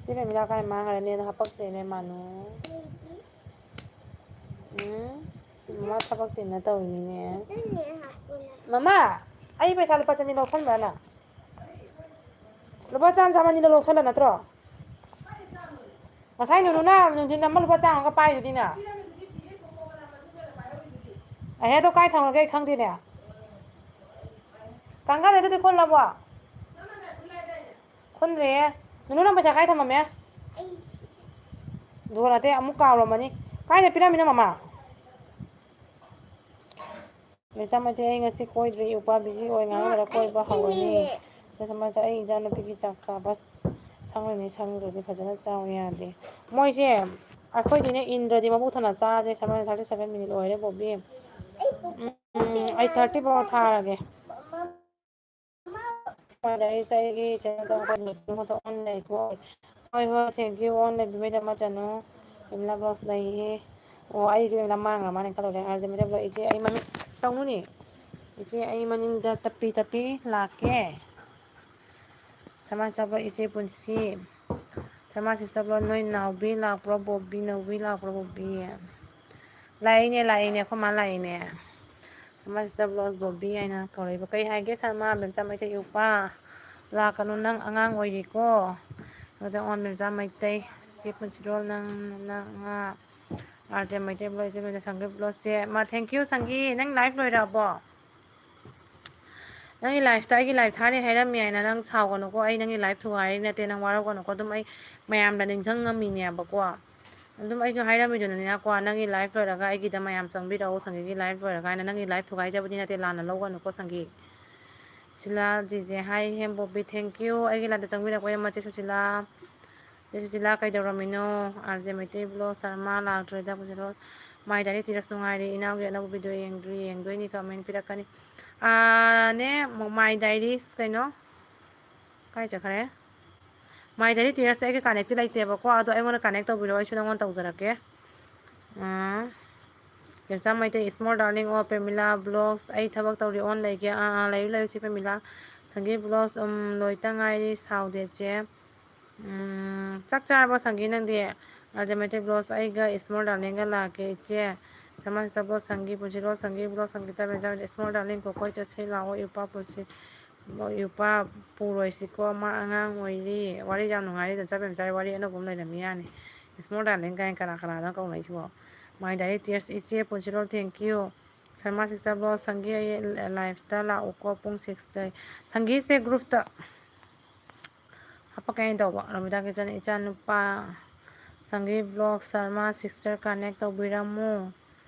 ꯆꯦ ꯄ꯭ꯔꯦꯃꯤꯂꯥ ꯀꯥꯏ ꯃꯥꯡꯈ꯭ꯔꯦ? ꯅꯦꯠ ꯍꯥꯄꯛꯇꯦꯅꯦ ꯃꯥꯅꯨ꯫ ꯎꯝ? ꯃꯃꯥ ꯊꯕꯛ ꯆꯤꯟꯅ ꯇꯧꯔꯤꯅꯤꯅꯦ꯫ ꯃꯃꯥ, ꯑꯩ ꯄꯩꯁꯥ ꯂꯨꯄꯥ ꯆꯅꯤ ꯂꯧꯁꯟꯕ꯭ꯔꯥ ꯅꯪ? ꯂꯨꯄꯥ ꯆꯥꯝ ꯆꯥꯝ ꯑꯅꯤꯗꯣ ꯂꯧꯁꯜꯂ ꯅꯠꯇ꯭ꯔꯣ? ꯉꯁꯥꯏ ꯅꯨꯅꯨꯅ ꯅꯨꯡꯊꯤꯟ ꯑꯃ ꯂꯨꯄꯥ ꯆꯥꯝꯃꯒ ꯄꯥꯏꯗꯨꯗꯤ ꯅꯪ꯫ ꯑꯍꯦ, ꯑꯗꯣ ꯀꯥꯏ ꯊꯝꯈ꯭ꯔꯒꯦ ꯑꯩ ꯈꯪꯗꯦꯅꯦ꯫ ꯀꯥꯡꯒꯜ ꯑꯗꯨꯗꯤ ꯈꯨꯜꯂꯕꯣ? ꯈꯨꯟꯗ꯭ꯔꯤꯌꯦ꯫ ꯅꯨꯅꯨ, ꯅꯪ ꯄꯩꯁꯥ ꯀꯥꯏ ꯊꯝꯃꯝꯃꯦ? ꯑꯗꯨꯒ ꯅꯠꯇꯦ, ꯑꯃꯨꯛ ꯀꯥꯎꯔꯝꯃꯅꯤ꯫ ꯀꯥꯏꯗ ꯄꯤꯔꯝꯃꯤꯅꯣ ꯃꯃꯥ? ꯃꯦꯆꯥ ꯃꯩꯇꯩ, ꯑꯩ ꯉꯁꯤ ꯀꯣꯏꯗ꯭ꯔꯤ, ꯏꯄ꯭ꯋꯥ busy ꯑꯣꯏ, ꯉꯥꯏꯍꯥꯛ ꯂꯩꯔ ꯀꯣꯏꯕ ꯍꯧꯔꯅꯤ꯫ ꯃꯦꯆꯥ ꯃꯩꯇꯩ, ꯑꯩ ꯏꯆꯥꯅꯨꯄꯤꯒꯤ ꯆꯥꯛ ꯆꯥꯕ ꯁꯪꯗꯣꯏꯅꯤ, ꯁꯪꯗ꯭ꯔꯗꯤ ꯐꯖꯅ ꯆꯥꯎ ꯌꯥꯗꯦ꯫ ꯃꯣꯏꯁꯦ ꯑꯩꯈꯣꯏꯗꯤꯅꯦ ꯏꯟꯗ꯭ꯔꯗꯤ ꯃꯕꯨꯛ ꯊꯟꯅ ꯆꯥꯗꯦ꯫ ꯁꯚꯦꯟ thirty seven minute ꯑꯣꯏꯔꯦ ꯕꯣꯕꯤ꯫ ꯎꯝ, eight thirty ꯐꯥꯎ ꯊꯥꯔꯒꯦ꯫ ꯍꯣꯏ, ꯍꯣꯏ, thank you, on ꯂꯩꯕꯤꯕꯩꯗꯃꯛ Chanu. ꯏꯝꯂꯥ vlogs ꯂꯩꯌꯦ꯫ ꯑꯣ, ꯑꯩꯁꯦ ꯏꯝꯂꯥ ꯃꯥꯡꯈ꯭ꯔ ꯃꯥꯜꯂꯦ ꯈꯜꯂꯨꯔꯦ꯫ ꯑꯥꯔꯖꯦ ꯃꯩꯇꯩ vlog ꯏꯆꯦ ꯑꯩ ꯃꯃꯤꯡ ꯇꯧꯅꯨꯅꯦ꯫ ꯏꯆꯦ ꯑꯩ ꯃꯅꯤꯡꯗ ꯇꯞꯄꯤ ꯇꯞꯄꯤ ꯂꯥꯛꯀꯦ꯫ ꯁꯃꯥꯖ ꯆꯠꯄ ꯏꯆꯦ ꯄꯨꯟꯁꯤ꯫ ꯁꯃꯥꯖ ꯆꯠꯄ ꯅꯣꯏ ꯅꯥꯎꯕꯤ ꯂꯥꯛꯄ꯭ꯔꯣ, ꯕꯣꯕꯤ, ꯅꯥꯎꯕꯤ ꯂꯥꯛꯄ꯭ꯔꯣ, ꯕꯣꯕꯤ? ꯂꯥꯛꯏꯅꯦ, ꯂꯥꯛꯏꯅꯦ, ꯑꯩꯈꯣꯏ ꯃꯥ ꯂꯥꯛꯏꯅꯦ꯫ ꯁꯃꯥꯖ ꯆꯠꯄ ꯕꯣꯕꯤ ꯍꯥꯏꯅ ꯀꯧꯔꯛꯏꯕ꯫ ꯀꯩ ꯍꯥꯏꯒꯦ, ꯁꯔꯃ ꯃꯦꯝꯆꯥ ꯃꯩꯇꯩ ꯏꯄꯥ? ꯂꯥꯛꯀꯅꯨ, ꯅꯪ ꯑꯉꯥꯡ ꯑꯣꯏꯔꯤꯀꯣ꯫ ꯑꯗꯨꯗ ꯑꯣꯟ ꯃꯦꯝꯆꯥ ꯃꯩꯇꯩ, ꯆꯦ ꯄꯨꯟꯁꯤꯔꯣꯜ, ꯅꯪ, ꯅꯪ ꯉꯥ꯫ ꯑꯥꯔ ꯖꯦ ꯃꯩꯇꯩ ꯕ꯭ꯂꯣꯒ, ꯏꯆꯦ ꯃꯩꯇꯩ ꯁꯪꯒꯤ ꯕ꯭ꯂꯣꯒꯁꯦ꯫ ꯃꯥ, thank you, ꯁꯪꯒꯤ꯫ ꯅꯪ ꯂꯥꯏꯐ ꯂꯣꯏꯔꯛꯑꯕꯣ? ꯅꯪꯒꯤ ꯂꯥꯏꯐꯇ ꯑꯩꯒꯤ ꯂꯥꯏꯐ ꯊꯥꯅꯤ ꯍꯥꯏꯔꯝꯃꯤ ꯍꯥꯏꯅ ꯅꯪ ꯁꯥꯎꯒꯅꯨꯀꯣ꯫ ꯑꯩ ꯅꯪꯒꯤ ꯂꯥꯏꯐ ꯊꯨꯒꯥꯏꯔꯤ ꯅꯠꯇꯦ, ꯅꯪ ꯋꯥꯔꯧꯒꯅꯨꯀꯣ꯫ ꯑꯗꯨꯝ ꯑꯩ ꯃꯌꯥꯝꯗ ꯅꯤꯡꯁꯤꯡꯉꯝꯃꯤꯅꯦꯕꯀꯣ꯫ ꯑꯗꯨꯝ ꯑꯩꯁꯨ ꯍꯥꯏꯔꯝꯃꯤꯗꯨꯅꯤꯅꯀꯣ, ꯅꯪꯒꯤ ꯂꯥꯏꯐ ꯂꯣꯏꯔꯒ ꯑꯩꯒꯤꯗ ꯃꯌꯥꯝ ꯆꯪꯕꯤꯔꯛꯎ, ꯁꯪꯒꯤꯒꯤ ꯂꯥꯏꯐ ꯂꯣꯏꯔꯒ ꯍꯥꯏꯅ꯫ ꯅꯪꯒꯤ ꯂꯥꯏꯐ ꯊꯨꯒꯥꯏꯖꯕꯗꯤ ꯅꯠꯇꯦ, ꯂꯥꯟꯅ ꯂꯧꯒꯅꯨꯀꯣ, ꯁꯪꯒꯤ꯫ ꯁꯤꯂꯥ ꯖꯤꯖꯦ, ꯍꯥꯏ ꯍꯦꯝ ꯕꯣꯕꯤ, thank you꯫ ꯑꯩꯒꯤ ꯂꯥꯏꯐꯇ ꯆꯪꯕꯤꯔꯛꯄ ꯌꯥꯝ ꯃꯆꯦ ꯁꯨꯁꯤꯂꯥ꯫ ꯆꯦ ꯁꯨꯁꯤꯂꯥ, ꯀꯩꯗꯧꯔꯝꯃꯤꯅꯣ? R J Meitei vlog, Sharma ꯂꯥꯛꯇ꯭ꯔꯦꯗ, ꯄꯨꯟꯁꯤꯔꯣꯜ꯫ My Diary Tears ꯅꯨꯡꯉꯥꯏꯔꯤ, ꯏꯅꯥꯎꯒꯤ ꯑꯅꯧꯕ ꯚꯤꯗꯤꯑꯣ ꯌꯦꯡꯗ꯭ꯔꯤ, ꯌꯦꯡꯗꯣꯏꯅꯤ, ꯀꯃꯦꯟ ꯄꯤꯔꯛꯀꯅꯤ꯫ ꯑꯥ, ꯅꯦ, My Diaries ꯀꯩꯅꯣ? ꯀꯥꯏ ꯆꯠꯈ꯭ꯔꯦ? My Diary Tears ꯑꯩꯒ ꯀꯅꯦꯛꯇꯤ ꯂꯩꯇꯦꯕꯀꯣ, ꯑꯗꯣ ꯑꯩꯉꯣꯟꯗ ꯀꯅꯦꯛ ꯇꯧꯕꯤꯔꯣ, ꯑꯩꯁꯨ ꯅꯪꯉꯣꯟꯗ ꯇꯧꯖꯔꯛꯀꯦ꯫ ꯑꯥ, ꯌꯦꯝꯆꯥ ꯃꯩꯇꯩ, small darling ꯑꯣ ꯄ꯭ꯔꯦꯃꯤꯂꯥ ꯕ꯭ꯂꯣꯒꯁ, ꯑꯩ ꯊꯕꯛ ꯇꯧꯔꯤ, ꯑꯣꯟ ꯂꯩꯒꯦ꯫ ꯑꯥ, ꯑꯥ, ꯂꯩꯌꯨ, ꯂꯩꯌꯨ, ꯆꯦ ꯄ꯭ꯔꯦꯃꯤꯂꯥ꯫ ꯁꯪꯒꯤ ꯕ꯭ꯂꯣꯒꯁ, ꯎꯝ, ꯂꯣꯏꯇ ꯉꯥꯏꯔꯤ, ꯁꯥꯎꯗꯦ ꯆꯦ꯫ ꯎꯝ, ꯆꯥꯛ ꯆꯥꯔꯕꯣ ꯁꯪꯒꯤ ꯅꯪꯗꯤ? ꯑꯥꯔ ꯖꯦ ꯃꯩꯇꯩ ꯕ꯭ꯂꯣꯒꯁ, ꯑꯩꯒ small darlingꯒ ꯂꯥꯛꯀꯦ ꯏꯆꯦ꯫ ꯁꯃꯥꯖ ꯆꯠꯄ ꯁꯪꯒꯤ, ꯄꯨꯟꯁꯤꯔꯣꯜ ꯁꯪꯒꯤ, ꯕ꯭ꯂꯣꯒ ꯁꯪꯒꯤꯇꯥ ꯕꯦꯟꯖꯥꯃꯩ, small darling ꯀꯣꯀꯣꯏ ꯆꯠꯁꯤ ꯂꯥꯛꯑꯣ, ꯏꯄꯥ ꯄꯨꯟꯁꯤ, ꯏꯄꯥ ꯄꯨꯔꯣꯏꯁꯤꯀꯣ, ꯃꯥ ꯑꯉꯥꯡ ꯑꯣꯏꯔꯤ꯫ ꯋꯥꯔꯤ ꯌꯥꯝ ꯅꯨꯡꯉꯥꯏꯔꯤ, ꯗꯟꯆꯥ ꯕꯦꯝꯆꯥꯒꯤ ꯋꯥꯔꯤ ꯑꯅꯧꯕ ꯑꯃ ꯂꯩꯔꯝꯃꯤ ꯌꯥꯅꯤ꯫ Small darling ꯀꯥꯏꯅ ꯀꯅꯥ ꯀꯅꯥꯅꯣ ꯀꯧꯅꯩꯁꯤꯕꯣ? My Diary Tears, ꯏꯆꯦ ꯄꯨꯟꯁꯤꯔꯣꯜ, thank you꯫ ꯁꯔꯃ ꯁꯤꯛꯁꯇ ꯕ꯭ꯂꯣꯒ, ꯁꯪꯒꯤ ꯑꯩ ꯂꯥꯏꯐꯇ ꯂꯥꯛꯎꯀꯣ ꯄꯨꯡ sixꯇ꯫ ꯁꯪꯒꯤꯁꯦ groupꯇ ꯍꯥꯄꯛꯀꯦ ꯍꯥꯏꯅ ꯇꯧꯕ꯫ ꯔꯣꯃꯤꯇꯥ ꯀꯤꯆꯟ, ꯏꯆꯥꯅꯨꯄꯥ꯫ ꯁꯪꯒꯤ ꯕ꯭ꯂꯣꯒ, ꯁꯔꯃ ꯁꯤꯛꯁꯇ connect ꯇꯧꯕꯤꯔꯝꯃꯨ꯫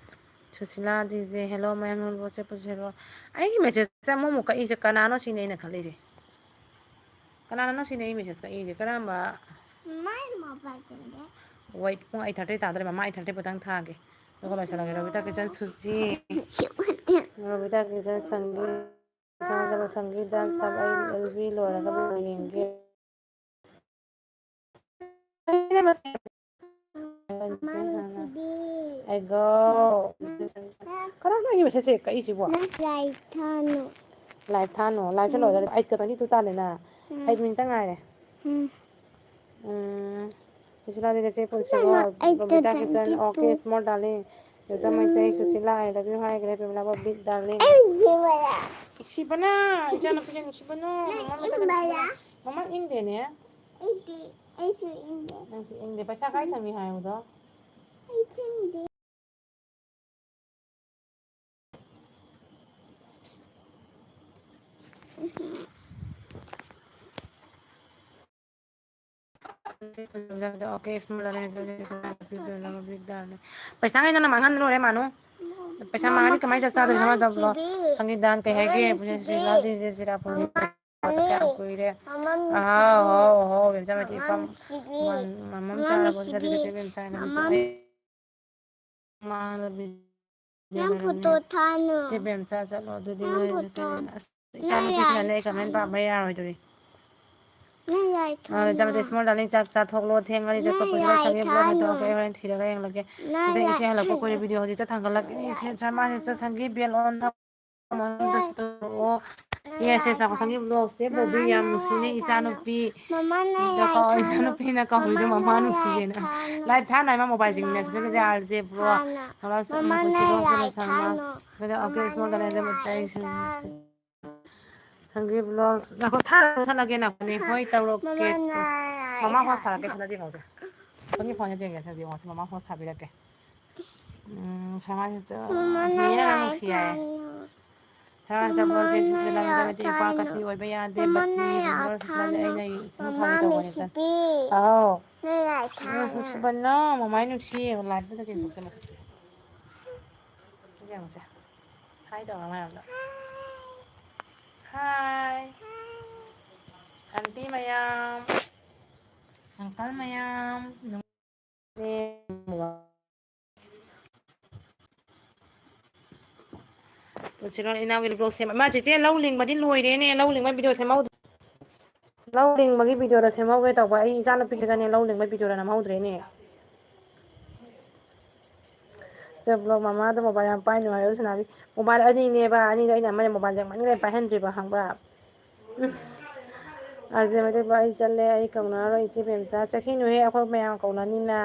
ꯁꯨꯁꯤꯂꯥ ꯗꯤ ꯖꯦ, hello ꯃꯌꯥꯝ, hello ꯆꯦ ꯄꯨꯟꯁꯤꯔꯣꯜ꯫ ꯑꯩꯒꯤ messageꯁꯦ ꯑꯃꯨꯛ ꯑꯃꯨꯛ ꯀꯛꯏꯁꯦ ꯀꯅꯥꯅꯣ ꯁꯤꯅꯦ ꯑꯩꯅ ꯈꯜꯂꯤꯁꯦ꯫ ꯀꯅꯥꯅꯣ ꯁꯤꯅꯦ ꯑꯩ message ꯀꯛꯏꯁꯦ? ꯀꯔꯝꯕ? My mobile number. Wait, ꯄꯨꯡ eight thirty ꯇꯥꯗꯣꯔꯦ, ꯃꯃꯥ, eight thirty ꯈꯛꯇꯪ ꯊꯥꯒꯦ꯫ ꯑꯗꯨꯒ ꯂꯣꯏꯁꯤꯜꯂꯒꯦ꯫ ꯔꯣꯕꯤꯇꯥ ꯀꯤꯆꯟ ꯁꯨꯖꯤ꯫ ꯔꯣꯕꯤꯇꯥ ꯀꯤꯆꯟ ꯁꯪꯒꯤ꯫ ꯁꯪꯒꯤ ꯗꯥꯟꯁ ꯑꯩ ꯑꯦꯜ ꯕꯤ ꯂꯣꯏꯔꯒ ꯌꯦꯡꯒꯦ꯫ ꯑꯩꯒꯣ꯫ ꯀꯔꯝꯕ ꯑꯩꯒꯤ messageꯁꯦ ꯀꯛꯏꯁꯤꯕꯣ? ꯅꯪ live ꯊꯥꯅꯣ꯫ Live ꯊꯥꯅꯣ? Liveꯁꯦ ꯎꯝ꯫ ꯂꯣꯏꯔꯒ eight ꯇ twenty two ꯇꯥꯜꯂꯦꯅ꯫ ꯎꯝ꯫ ꯑꯩꯠ ꯃꯤꯅꯤꯠꯇ ꯉꯥꯏꯔꯦ꯫ ꯎꯝ꯫ ꯎꯝ꯫ ꯁꯨꯁꯤꯂꯥꯗꯤ ꯆꯦꯆꯦ ꯄꯨꯟꯁꯤꯔꯣ? ꯀꯩꯅꯣ, eight to Robita kitchen, twenty two. Okay, small darling. Yotcham Meitei, ꯎꯝ꯫ ꯁꯨꯁꯤꯂꯥ, I love you ꯍꯥꯏꯈ꯭ꯔꯦ, ꯄ꯭ꯔꯦꯃꯤꯂꯥ ꯕꯕꯤꯠ ꯗꯥꯔꯂꯤꯡ꯫ ꯑꯩ ꯁꯤꯃꯔꯥ꯫ ꯁꯤꯕꯅ, ꯏꯆꯥꯅꯨꯄꯤꯁꯦ ꯅꯨꯡꯁꯤꯕꯅ, ꯅꯪ ꯃꯃꯥ ꯃꯆꯥ ꯏꯪꯕꯔꯥ? ꯅꯨꯡꯁꯤꯕꯅ꯫ ꯃꯃꯥ ꯏꯪꯗꯦꯅꯦ꯫ ꯏꯪꯗꯦ, ꯑꯩꯁꯨ ꯏꯪꯗꯦ꯫ ꯅꯪꯁꯨ ꯏꯪꯗꯦ꯫ ꯄꯩꯁꯥ ꯀꯥꯏ ꯊꯝꯃꯤ ꯍꯥꯏꯕꯗꯣ? ꯑꯩ ꯈꯪꯗꯦ꯫ ꯄꯩꯁꯥ ꯉꯩꯗꯅ ꯃꯥꯡꯍꯟ ꯂꯣꯏꯔꯦ, ꯃꯥꯅꯨ꯫ ꯄꯩꯁꯥ ꯃꯥꯡꯍꯟꯗꯤ ꯀꯃꯥꯏꯅ ꯆꯥꯛ ꯆꯥꯗꯣꯏꯅꯣ? ꯁꯨꯃꯥꯏꯅ ꯇꯧꯕ꯭ꯔꯣ? ꯁꯪꯒꯤꯠ ꯗꯥꯟ ꯀꯩ ꯍꯥꯏꯒꯦ? ꯄꯨꯟꯁꯤ ꯁꯤꯕꯤ꯫ ꯆꯤꯔꯥꯄꯨꯟꯁꯤ꯫ ꯀꯌꯥꯝ ꯀꯨꯏꯔꯦ? ꯃꯃꯥ ꯑꯍꯥꯎ, ꯅꯨꯡꯁꯤꯕꯤ꯫ ꯑꯍꯥꯎ, ꯑꯍꯥꯎ, ꯏꯕꯦꯝꯆꯥ ꯃꯩꯇꯩ ꯃꯃꯥ ꯏꯄꯥ ꯅꯨꯡꯁꯤꯕꯤ꯫ ꯃꯟ-, ꯃꯃꯝ ꯃꯃꯥ ꯆꯥꯔꯕꯣ? ꯅꯨꯡꯁꯤꯕꯤ꯫ ꯆꯠꯂꯣ ꯑꯗꯨꯗꯤ ꯃꯃꯥ ꯃꯥꯅ ꯅꯪ ꯐꯣꯇꯣ ꯊꯥꯅꯨ꯫ ꯆꯦ ꯕꯦꯝꯆꯥ ꯆꯠꯂꯣ ꯑꯗꯨꯗꯤ ꯅꯪ ꯅꯣꯏ ꯐꯣꯇꯣ꯫ ꯑꯁ, ꯅꯪ ꯏꯆꯥꯅꯨꯄꯤꯁꯤꯅꯅꯦ ꯂꯥꯏ ꯑꯩ ꯀꯃꯦꯟ ꯊꯥꯅꯨ꯫ ꯄꯥꯕ ꯌꯥꯔꯣꯏꯗꯣꯔꯤ꯫ ꯅꯪ ꯂꯥꯏ ꯑ, ꯊꯥꯅꯨ꯫ ꯏꯆꯥꯅꯨꯄꯤ ꯁ꯭ꯃꯣꯜ ꯗꯥꯔꯂꯤꯡ ꯆꯥꯛ ꯆꯥꯊꯣꯛꯂꯣ, ꯊꯦꯡꯉꯅꯤ ꯅꯪ ꯆꯠꯄ꯫ ꯐꯖꯅ ꯂꯥꯏ ꯁꯪꯒꯤ ꯕ꯭ꯂꯣꯛ ꯊꯥꯅꯨ꯫ ꯇꯧꯔꯛꯀꯦ, ꯑꯩ ꯍꯣꯔꯦꯟ ꯊꯤꯔꯒ ꯌꯦꯡꯂꯒꯦ꯫ ꯅꯪ ꯏꯆꯦ, ꯂꯥꯏ ꯏꯆꯦ ꯍꯜꯂꯛꯄ ꯊꯥꯅꯨ꯫ ꯀꯨꯏꯔꯦ, ꯚꯤꯗꯤꯑꯣ ꯍꯧꯖꯤꯛꯇ ꯊꯥꯡꯒꯠꯂꯛꯀꯦ꯫ ꯏꯆꯦ ꯁꯔꯃꯥ ꯁꯤꯁꯇꯔ ꯁꯪꯒꯤ ꯕꯦꯜ ꯑꯣꯟ ꯇꯧꯔꯛꯑꯣ꯫ ꯌꯦꯁ, ꯌꯦꯁ, ꯂꯥꯛꯄ ꯁꯪꯒꯤ ꯕ꯭ꯂꯣꯛꯁꯦ ꯕꯣꯕꯤ ꯌꯥꯝ ꯅꯨꯡꯁꯤꯅꯦ, ꯏꯆꯥꯅꯨꯄꯤ꯫ ꯃꯃꯥꯅ ꯗꯀꯣ, ꯂꯥꯏ ꯊꯥꯅꯨ꯫ ꯏꯆꯥꯅꯨꯄꯤꯅ ꯀꯧꯔꯤꯗꯣ ꯃꯃꯥ ꯃꯃꯥꯅ ꯂꯥꯏ ꯅꯨꯡꯁꯤꯌꯦꯅ꯫ ꯊꯥꯅꯨ꯫ ꯂꯥꯏꯚ ꯊꯥꯅ ꯏꯃꯥ ꯃꯣꯕꯥꯏꯜ ꯆꯤꯡꯃꯤꯟꯅꯁꯤ꯫ ꯃꯃꯥꯅ, ꯌꯥꯔꯁꯦ ꯕ꯭ꯔꯣ꯫ ꯃꯃꯥ ꯃꯃꯥ ꯂꯥꯏ ꯁꯤꯗꯣꯛꯁꯤꯅ ꯁꯔꯃ꯫ ꯊꯥꯅꯨ꯫ ꯑꯗꯨꯒ ꯑꯣꯀꯦ, ꯁ꯭ꯃꯣꯜ ꯃꯃꯥꯅ ꯗꯥꯏꯔꯦꯛ ꯂꯥꯏ ꯃꯇꯥꯏꯁꯤꯡ꯫ ꯊꯥꯅꯨ꯫ ꯁꯪꯒꯤ ꯕ꯭ꯂꯣꯛꯁ꯫ ꯉꯥꯏꯈꯣ, ꯊꯥꯔ ꯃꯨꯠꯊꯠꯂꯒꯦ ꯅꯈꯣꯏꯅꯦ꯫ ꯍꯣꯏ, ꯇꯧꯔꯛꯀꯦ꯫ ꯃꯃꯥ ꯅꯥꯔꯥ ꯃꯃꯥ ꯍꯣꯁ ꯊꯥꯔꯛꯀꯦ, ꯊꯥꯔꯛꯀꯦ꯫ ꯁꯥꯟꯅꯗꯦ ꯉꯥꯎꯁꯦ꯫ ꯁꯪꯒꯤ ꯐꯣꯟꯁꯦ ꯌꯦꯡꯒꯦ, ꯁꯪꯒꯤ ꯌꯦꯡꯉꯣꯁꯦ꯫ ꯃꯃꯥ ꯍꯣꯁ ꯁꯥꯕꯤꯔꯛꯀꯦ꯫ ꯎꯝ, ꯁꯪꯒꯥꯏꯁꯦ ꯆ-, ꯃꯃꯥ ꯅꯦꯅꯦ ꯅꯪ ꯅꯥꯔꯥ ꯅꯨꯡꯁꯤ ꯍꯥꯏ꯫ ꯊꯥꯅꯨ꯫ ꯁꯪꯒꯥꯏ ꯆꯠꯄꯁꯦ ꯃꯃꯥ ꯁꯤꯁꯦ ꯂꯝꯗ ꯅꯥꯔꯥ ꯃꯩꯇꯩ ꯅꯨꯄꯥ ꯊꯥꯅꯨ꯫ ꯀꯠꯇꯤ ꯑꯣꯏꯕ ꯌꯥꯗꯦ, ꯃꯃꯥ ꯕꯠꯅꯤ ꯅꯥꯔꯥ ꯐꯤꯡꯒꯔ ꯁꯤꯁꯦ ꯊꯥꯅꯨ꯫ ꯑꯩꯅ ꯏꯆꯤꯟ ꯃꯃꯥ ꯐꯥꯒꯦ ꯇꯧꯕꯅꯤꯗ꯫ ꯅꯨꯡꯁꯤꯕꯤ꯫ ꯑꯥꯎ꯫ ꯅꯥꯔꯥ ꯎꯝ, ꯊꯥꯅꯨ꯫ ꯅꯨꯡꯁꯤꯕꯅ ꯃꯃꯥꯏ ꯅꯨꯡꯁꯤ꯫ ꯂꯥꯏꯞꯇ ꯆꯤꯡꯊꯣꯛꯆꯜꯂꯁꯤ꯫ ꯌꯦꯡꯉꯨꯁꯦ꯫ ꯍꯥꯏ ꯇꯧꯔꯣ ꯃꯌꯥꯝꯗ꯫ ꯍꯥꯏ꯫ ꯑꯟꯇꯤ ꯃꯌꯥꯝ, ꯑꯪꯀꯜ ꯃꯌꯥꯝ, ꯅꯨꯡꯉꯥꯏꯔꯦ꯫ ꯄꯨꯟꯁꯤꯔꯣꯜ ꯏꯅꯥꯎꯒꯤ ꯕ꯭ꯂꯣꯛ ꯁꯦꯝ-, ꯏꯃꯥ, ꯆꯦꯆꯦ, ꯂꯧ ꯂꯤꯡꯕꯗꯤ ꯂꯣꯏꯔꯦꯅꯦ, ꯂꯧ ꯂꯤꯡꯕꯒꯤ ꯚꯤꯗꯤꯑꯣ ꯁꯦꯝꯍꯧꯗ꯭ꯔꯦ꯫ ꯂꯧ ꯂꯤꯡꯕꯒꯤ ꯚꯤꯗꯤꯑꯣꯗꯣ ꯁꯦꯝꯍꯧꯒꯦ ꯇꯧꯕ, ꯑꯩ ꯏꯆꯥꯅꯨꯄꯤꯗꯨꯒꯅꯦ ꯂꯧ ꯂꯤꯡꯕꯒꯤ ꯚꯤꯗꯤꯑꯣꯗꯣ ꯅꯝꯍꯧꯗ꯭ꯔꯦꯅꯦ꯫ ꯆꯦ ꯕ꯭ꯂꯣꯛ ꯃꯃꯥꯗꯣ ꯃꯣꯕꯥꯏꯜ ꯌꯥꯝ ꯄꯥꯏꯅꯨ ꯍꯥꯏꯌꯨ, ꯁꯅꯥꯕꯤ꯫ ꯃꯣꯕꯥꯏꯜ ꯑꯅꯤꯅꯦꯕ, ꯑꯅꯤꯗꯣ ꯑꯩꯅ ꯑꯃꯅ ꯃꯣꯕꯥꯏꯜ ꯌꯥꯝꯃꯟꯈ꯭ꯔꯦ ꯄꯥꯏꯍꯟꯗ꯭ꯔꯤꯕ, ꯈꯪꯕ꯭ꯔꯥ? ꯎꯝ꯫ ꯑꯥꯔ ꯖꯦ ꯃꯩꯇꯩ ꯄꯥꯎ, ꯑꯩ ꯆꯠꯂꯦ, ꯑꯩ ꯀꯧꯅꯔꯔꯣꯏ ꯏꯆꯦ ꯕꯦꯝꯆꯥ꯫ ꯆꯠꯈꯤꯅꯨꯍꯦ, ꯑꯩꯈꯣꯏ ꯃꯌꯥꯝ ꯀꯧꯅꯅꯤꯅ꯫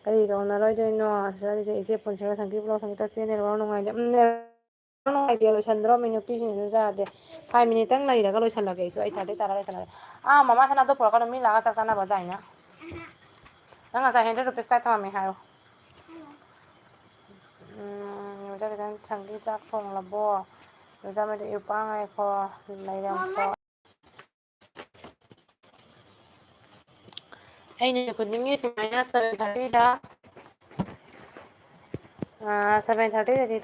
ꯀꯔꯤ ꯀꯧꯅꯔꯣꯏꯗꯣꯏꯅꯣ? ꯁꯤꯗ ꯏꯆꯦ, ꯏꯆꯦ ꯄꯨꯟꯁꯤꯔꯣ, ꯁꯪꯒꯤꯠ ꯕ꯭ꯂꯣꯛ, ꯁꯪꯒꯤꯠꯇ ꯆꯦꯟꯅꯔꯣ, ꯅꯨꯡꯉꯥꯏꯖ-, ꯎꯝ, ꯅꯨꯡꯉꯥꯏꯇꯦ, ꯂꯣꯏꯁꯟꯗ꯭ꯔꯣꯃꯤ, ꯅꯨꯄꯤꯁꯤꯡꯁꯨ ꯌꯥꯗꯦ꯫ Five minute-ꯇꯪ ꯂꯩꯔꯒ ꯂꯣꯏꯁꯜꯂꯒꯦ ꯑꯩꯁꯨ, eight thirty ꯇꯥꯔ ꯂꯣꯏꯁꯜꯂꯒꯦ꯫ ꯑꯥ, ꯃꯃꯥ ꯁꯅꯥꯗꯣ ꯄꯨꯔꯛꯀꯅꯨ, ꯃꯤ ꯂꯥꯛꯑꯒ ꯆꯥꯛ ꯆꯥꯅꯕ ꯆꯥꯏꯅ꯫ ꯅꯪ ꯉꯁꯥꯏ hundred rupees ꯀꯥꯏ ꯊꯝꯃꯝꯃꯦ ꯍꯥꯏꯌꯣ꯫ ꯎꯝ, ꯌꯨꯝꯖꯀꯩꯁꯥ ꯁꯪꯒꯤ ꯆꯥꯛ ꯊꯣꯡꯂꯕꯣ? ꯌꯨꯝꯖꯥꯃꯩꯗ ꯏꯄꯥ ꯉꯥꯏꯈꯣ, ꯂꯩꯔꯝꯈꯣ꯫ ꯑꯩ ꯅꯨꯃꯤꯠ ꯈꯨꯗꯤꯡꯒꯤ ꯁꯨꯃꯥꯏꯅ seven thirty-ꯗ, ꯑꯥ, seven thirty-ꯗꯗꯤ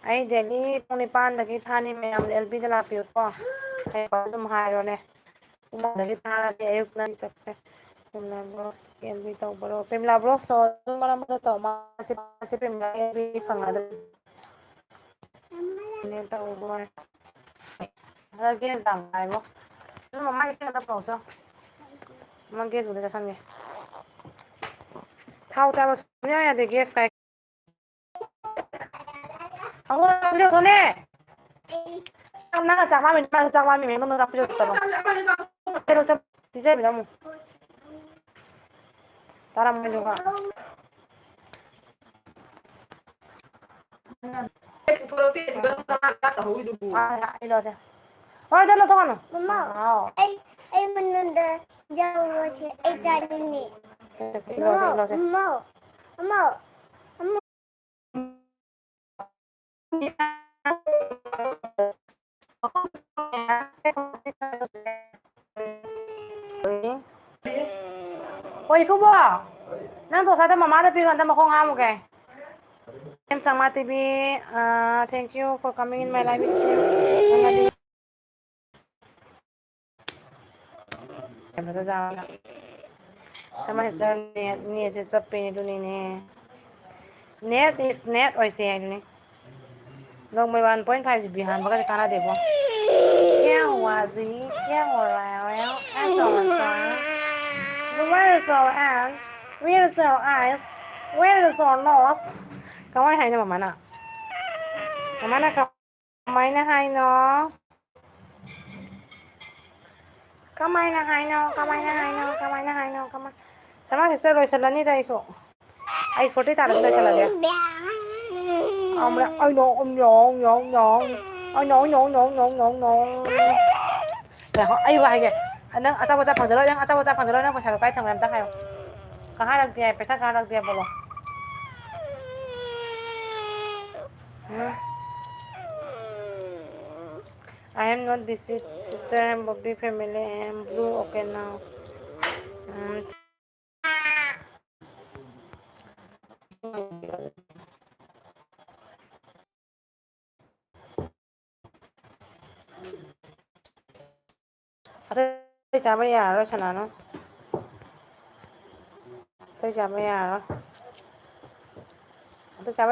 ꯑꯩ daily ꯄꯨꯡ ꯅꯤꯄꯥꯟꯗꯒꯤ ꯊꯥꯅꯤ ꯃꯌꯥꯝ, L B-ꯗ ꯂꯥꯛꯄꯤꯌꯨꯀꯣ꯫ ꯑꯩ ꯑꯗꯨꯝ ꯍꯥꯏꯔꯣꯅꯦ꯫ ꯄꯨꯡ ꯃꯉꯥꯗꯒꯤ ꯊꯥꯔꯗꯤ ꯑꯌꯨꯛ ꯅꯪ ꯆꯠꯈ꯭ꯔꯦ꯫ ꯄ꯭ꯔꯦꯃꯤꯂꯥ Vlogs L B ꯇꯧꯕꯔꯣ? ꯄ꯭ꯔꯦꯃꯤꯂꯥ Vlogs ꯇꯣ ꯑꯗꯨꯝ ꯃꯔꯛ ꯃꯔꯛꯇ ꯇꯧ꯫ ꯃꯥꯁꯦ, ꯃꯥꯁꯦ ꯄ꯭ꯔꯦꯃꯤꯂꯥ L B ꯐꯪꯉꯗꯕꯅꯤ꯫ ꯅꯦ ꯇꯧꯕ꯫ ꯈꯔ ꯒꯦꯁ ꯌꯥꯝ ꯂꯥꯛꯑꯦꯕꯣ꯫ ꯑꯗꯨꯝ ꯃꯃꯥꯏ ꯏꯁꯤꯡ ꯑꯝꯇ ꯄꯨꯔꯛꯎꯆꯣ꯫ ꯑꯃ ꯒꯦꯁ ꯎꯗ ꯆꯥꯁꯟꯒꯦ꯫ ꯊꯥꯎ ꯆꯥꯕ ꯁꯨꯡꯌꯥ ꯌꯥꯗꯦ, ꯒꯦꯁ ꯀꯥꯏ꯫ ꯊꯣꯡꯉꯣ, ꯆꯥꯛ ꯄꯤꯖꯧ, ꯊꯣꯛꯂꯦ꯫ ꯅꯪꯅ ꯆꯥꯛ ꯂꯥꯝꯃꯤ, ꯃꯥꯁꯨ ꯆꯥꯛ ꯂꯥꯝꯃꯤ, ꯅꯪꯅ ꯆꯥꯛ ꯄꯤꯖꯧ ꯇꯧꯔꯣ꯫ ꯀꯩꯅꯣ, ꯆꯥꯛ ꯄꯤꯖꯕꯤꯔꯝꯃꯨ꯫ ꯇꯥꯔꯝꯃꯣꯏ ꯑꯗꯨꯒ꯫ ꯄꯨꯊꯣꯔꯛꯇꯦ, ꯁꯤꯗ ꯅꯪ ꯆꯥꯛ ꯇꯧꯍꯧꯔꯤꯗꯨꯕꯨ꯫ ꯑꯥ, ꯑꯩ ꯂꯧꯁꯦ꯫ ꯍꯣꯏ, ꯑꯗꯣ ꯂꯧꯊꯣꯛꯀꯅꯨ꯫ ꯃꯃꯥ, ꯍꯥꯎ꯫ ꯑꯩ, ꯑꯩ ꯃꯅꯨꯡꯗ ꯌꯥꯎꯔꯨꯔꯁꯦ, ꯑꯩ ꯆꯥꯅꯤꯡꯉꯤ꯫ ꯂꯧꯁꯦ, ꯂꯧꯁꯦ, ꯂꯧꯁꯦ꯫ ꯃꯃꯥ, ꯃꯃꯥ, ꯃꯃꯥ꯫ ꯍꯣꯏ, ꯏꯀꯨꯕꯣ, ꯅꯪ ꯇꯣꯁꯥꯗ ꯃꯃꯥꯗ ꯄꯤꯔꯣ, ꯑꯝꯇ ꯃꯈꯣꯡ ꯍꯥꯝꯃꯨꯒꯦ꯫ ꯑꯦꯝ ꯁꯪꯃꯥ ꯇꯤ ꯚꯤ, ꯑ, thank you for coming in my live stream. ꯀꯩꯅꯣꯗ ꯆꯥꯎꯅ꯫ ꯁꯝꯃꯔ ꯍꯦꯆꯔ ꯅꯦꯠ, ꯅꯦꯠꯁꯦ ꯆꯞꯄꯦꯅꯦ, ꯑꯗꯨꯅꯤꯅꯦ꯫ Net is net ꯑꯣꯏꯁꯦ ꯍꯥꯏꯗꯨꯅꯤ꯫ ꯅꯣꯡꯃꯩ one point five G B ꯍꯥꯟꯕꯒꯗꯤ ꯀꯥꯟꯅꯗꯦꯕꯣ꯫ ꯀꯌꯥ ꯍꯨꯋꯥ ꯖꯤ, ꯀꯌꯥ ꯍꯨꯋꯥ ꯔꯥ, ꯔꯥ, ꯑꯦꯁ ꯑꯣ ꯑꯦꯁ ꯑꯣ ꯑꯦꯁ꯫ Where is our eyes? Where is our eyes? Where is our nose? ꯀꯃꯥꯏ ꯍꯥꯏꯅꯣ ꯃꯃꯥꯅ? ꯃꯃꯥꯅ ꯀꯃꯥꯏꯅ ꯍꯥꯏꯅꯣ? ꯀꯃꯥꯏꯅ ꯍꯥꯏꯅꯣ? ꯀꯃꯥꯏꯅ ꯍꯥꯏꯅꯣ? ꯀꯃꯥꯏꯅ ꯍꯥꯏꯅꯣ? ꯀꯃꯥꯏ-, ꯁꯅꯥ sister, ꯂꯣꯏꯁꯤꯜꯂꯅꯤꯗ ꯑꯩꯁꯨ꯫ ꯑꯩ forty ꯇꯥꯔꯗꯤ ꯂꯣꯏꯁꯤꯜꯂꯒꯦ꯫ ꯑꯃꯅ ꯑꯩ ꯅꯣ, ꯎꯝ, ꯅꯣ, ꯅꯣ, ꯅꯣ꯫ ꯑꯩ ꯅꯣ, ꯅꯣ, ꯅꯣ, ꯅꯣ, ꯅꯣ, ꯅꯣ꯫ ꯉꯥꯏꯈꯣ, ꯑꯩ ꯋꯥ ꯍꯥꯏꯒꯦ꯫ ꯅꯪ ꯑꯆꯥꯄꯣꯠ ꯆꯥ ꯐꯪꯖꯔꯣꯏ, ꯅꯪ ꯑꯆꯥꯄꯣꯠ ꯆꯥ ꯐꯪꯖꯔꯣꯏ, ꯅꯪ ꯄꯩꯁꯥꯗꯣ ꯀꯥꯏ ꯊꯝꯈ꯭ꯔꯦ ꯑꯝꯇ ꯍꯥꯏꯌꯣ꯫ ꯀꯪꯍꯜꯂꯛꯇꯦ ꯍꯥꯏ, ꯄꯩꯁꯥ ꯀꯪꯍꯜꯂꯛꯇꯦ ꯍꯥꯏ ꯕꯣꯂꯣ꯫ ꯎꯝ? I am not visit sister and Bobby family. I am blue. Okay now. ꯎꯝ꯫ ꯑꯇꯩ ꯆꯥꯕ ꯌꯥꯔꯔꯣꯏ ꯁꯅꯥꯅꯨ꯫ ꯑꯇꯩ ꯆꯥꯕ ꯌꯥꯔꯔꯣꯏ꯫ ꯑꯇꯩ ꯆꯥꯕ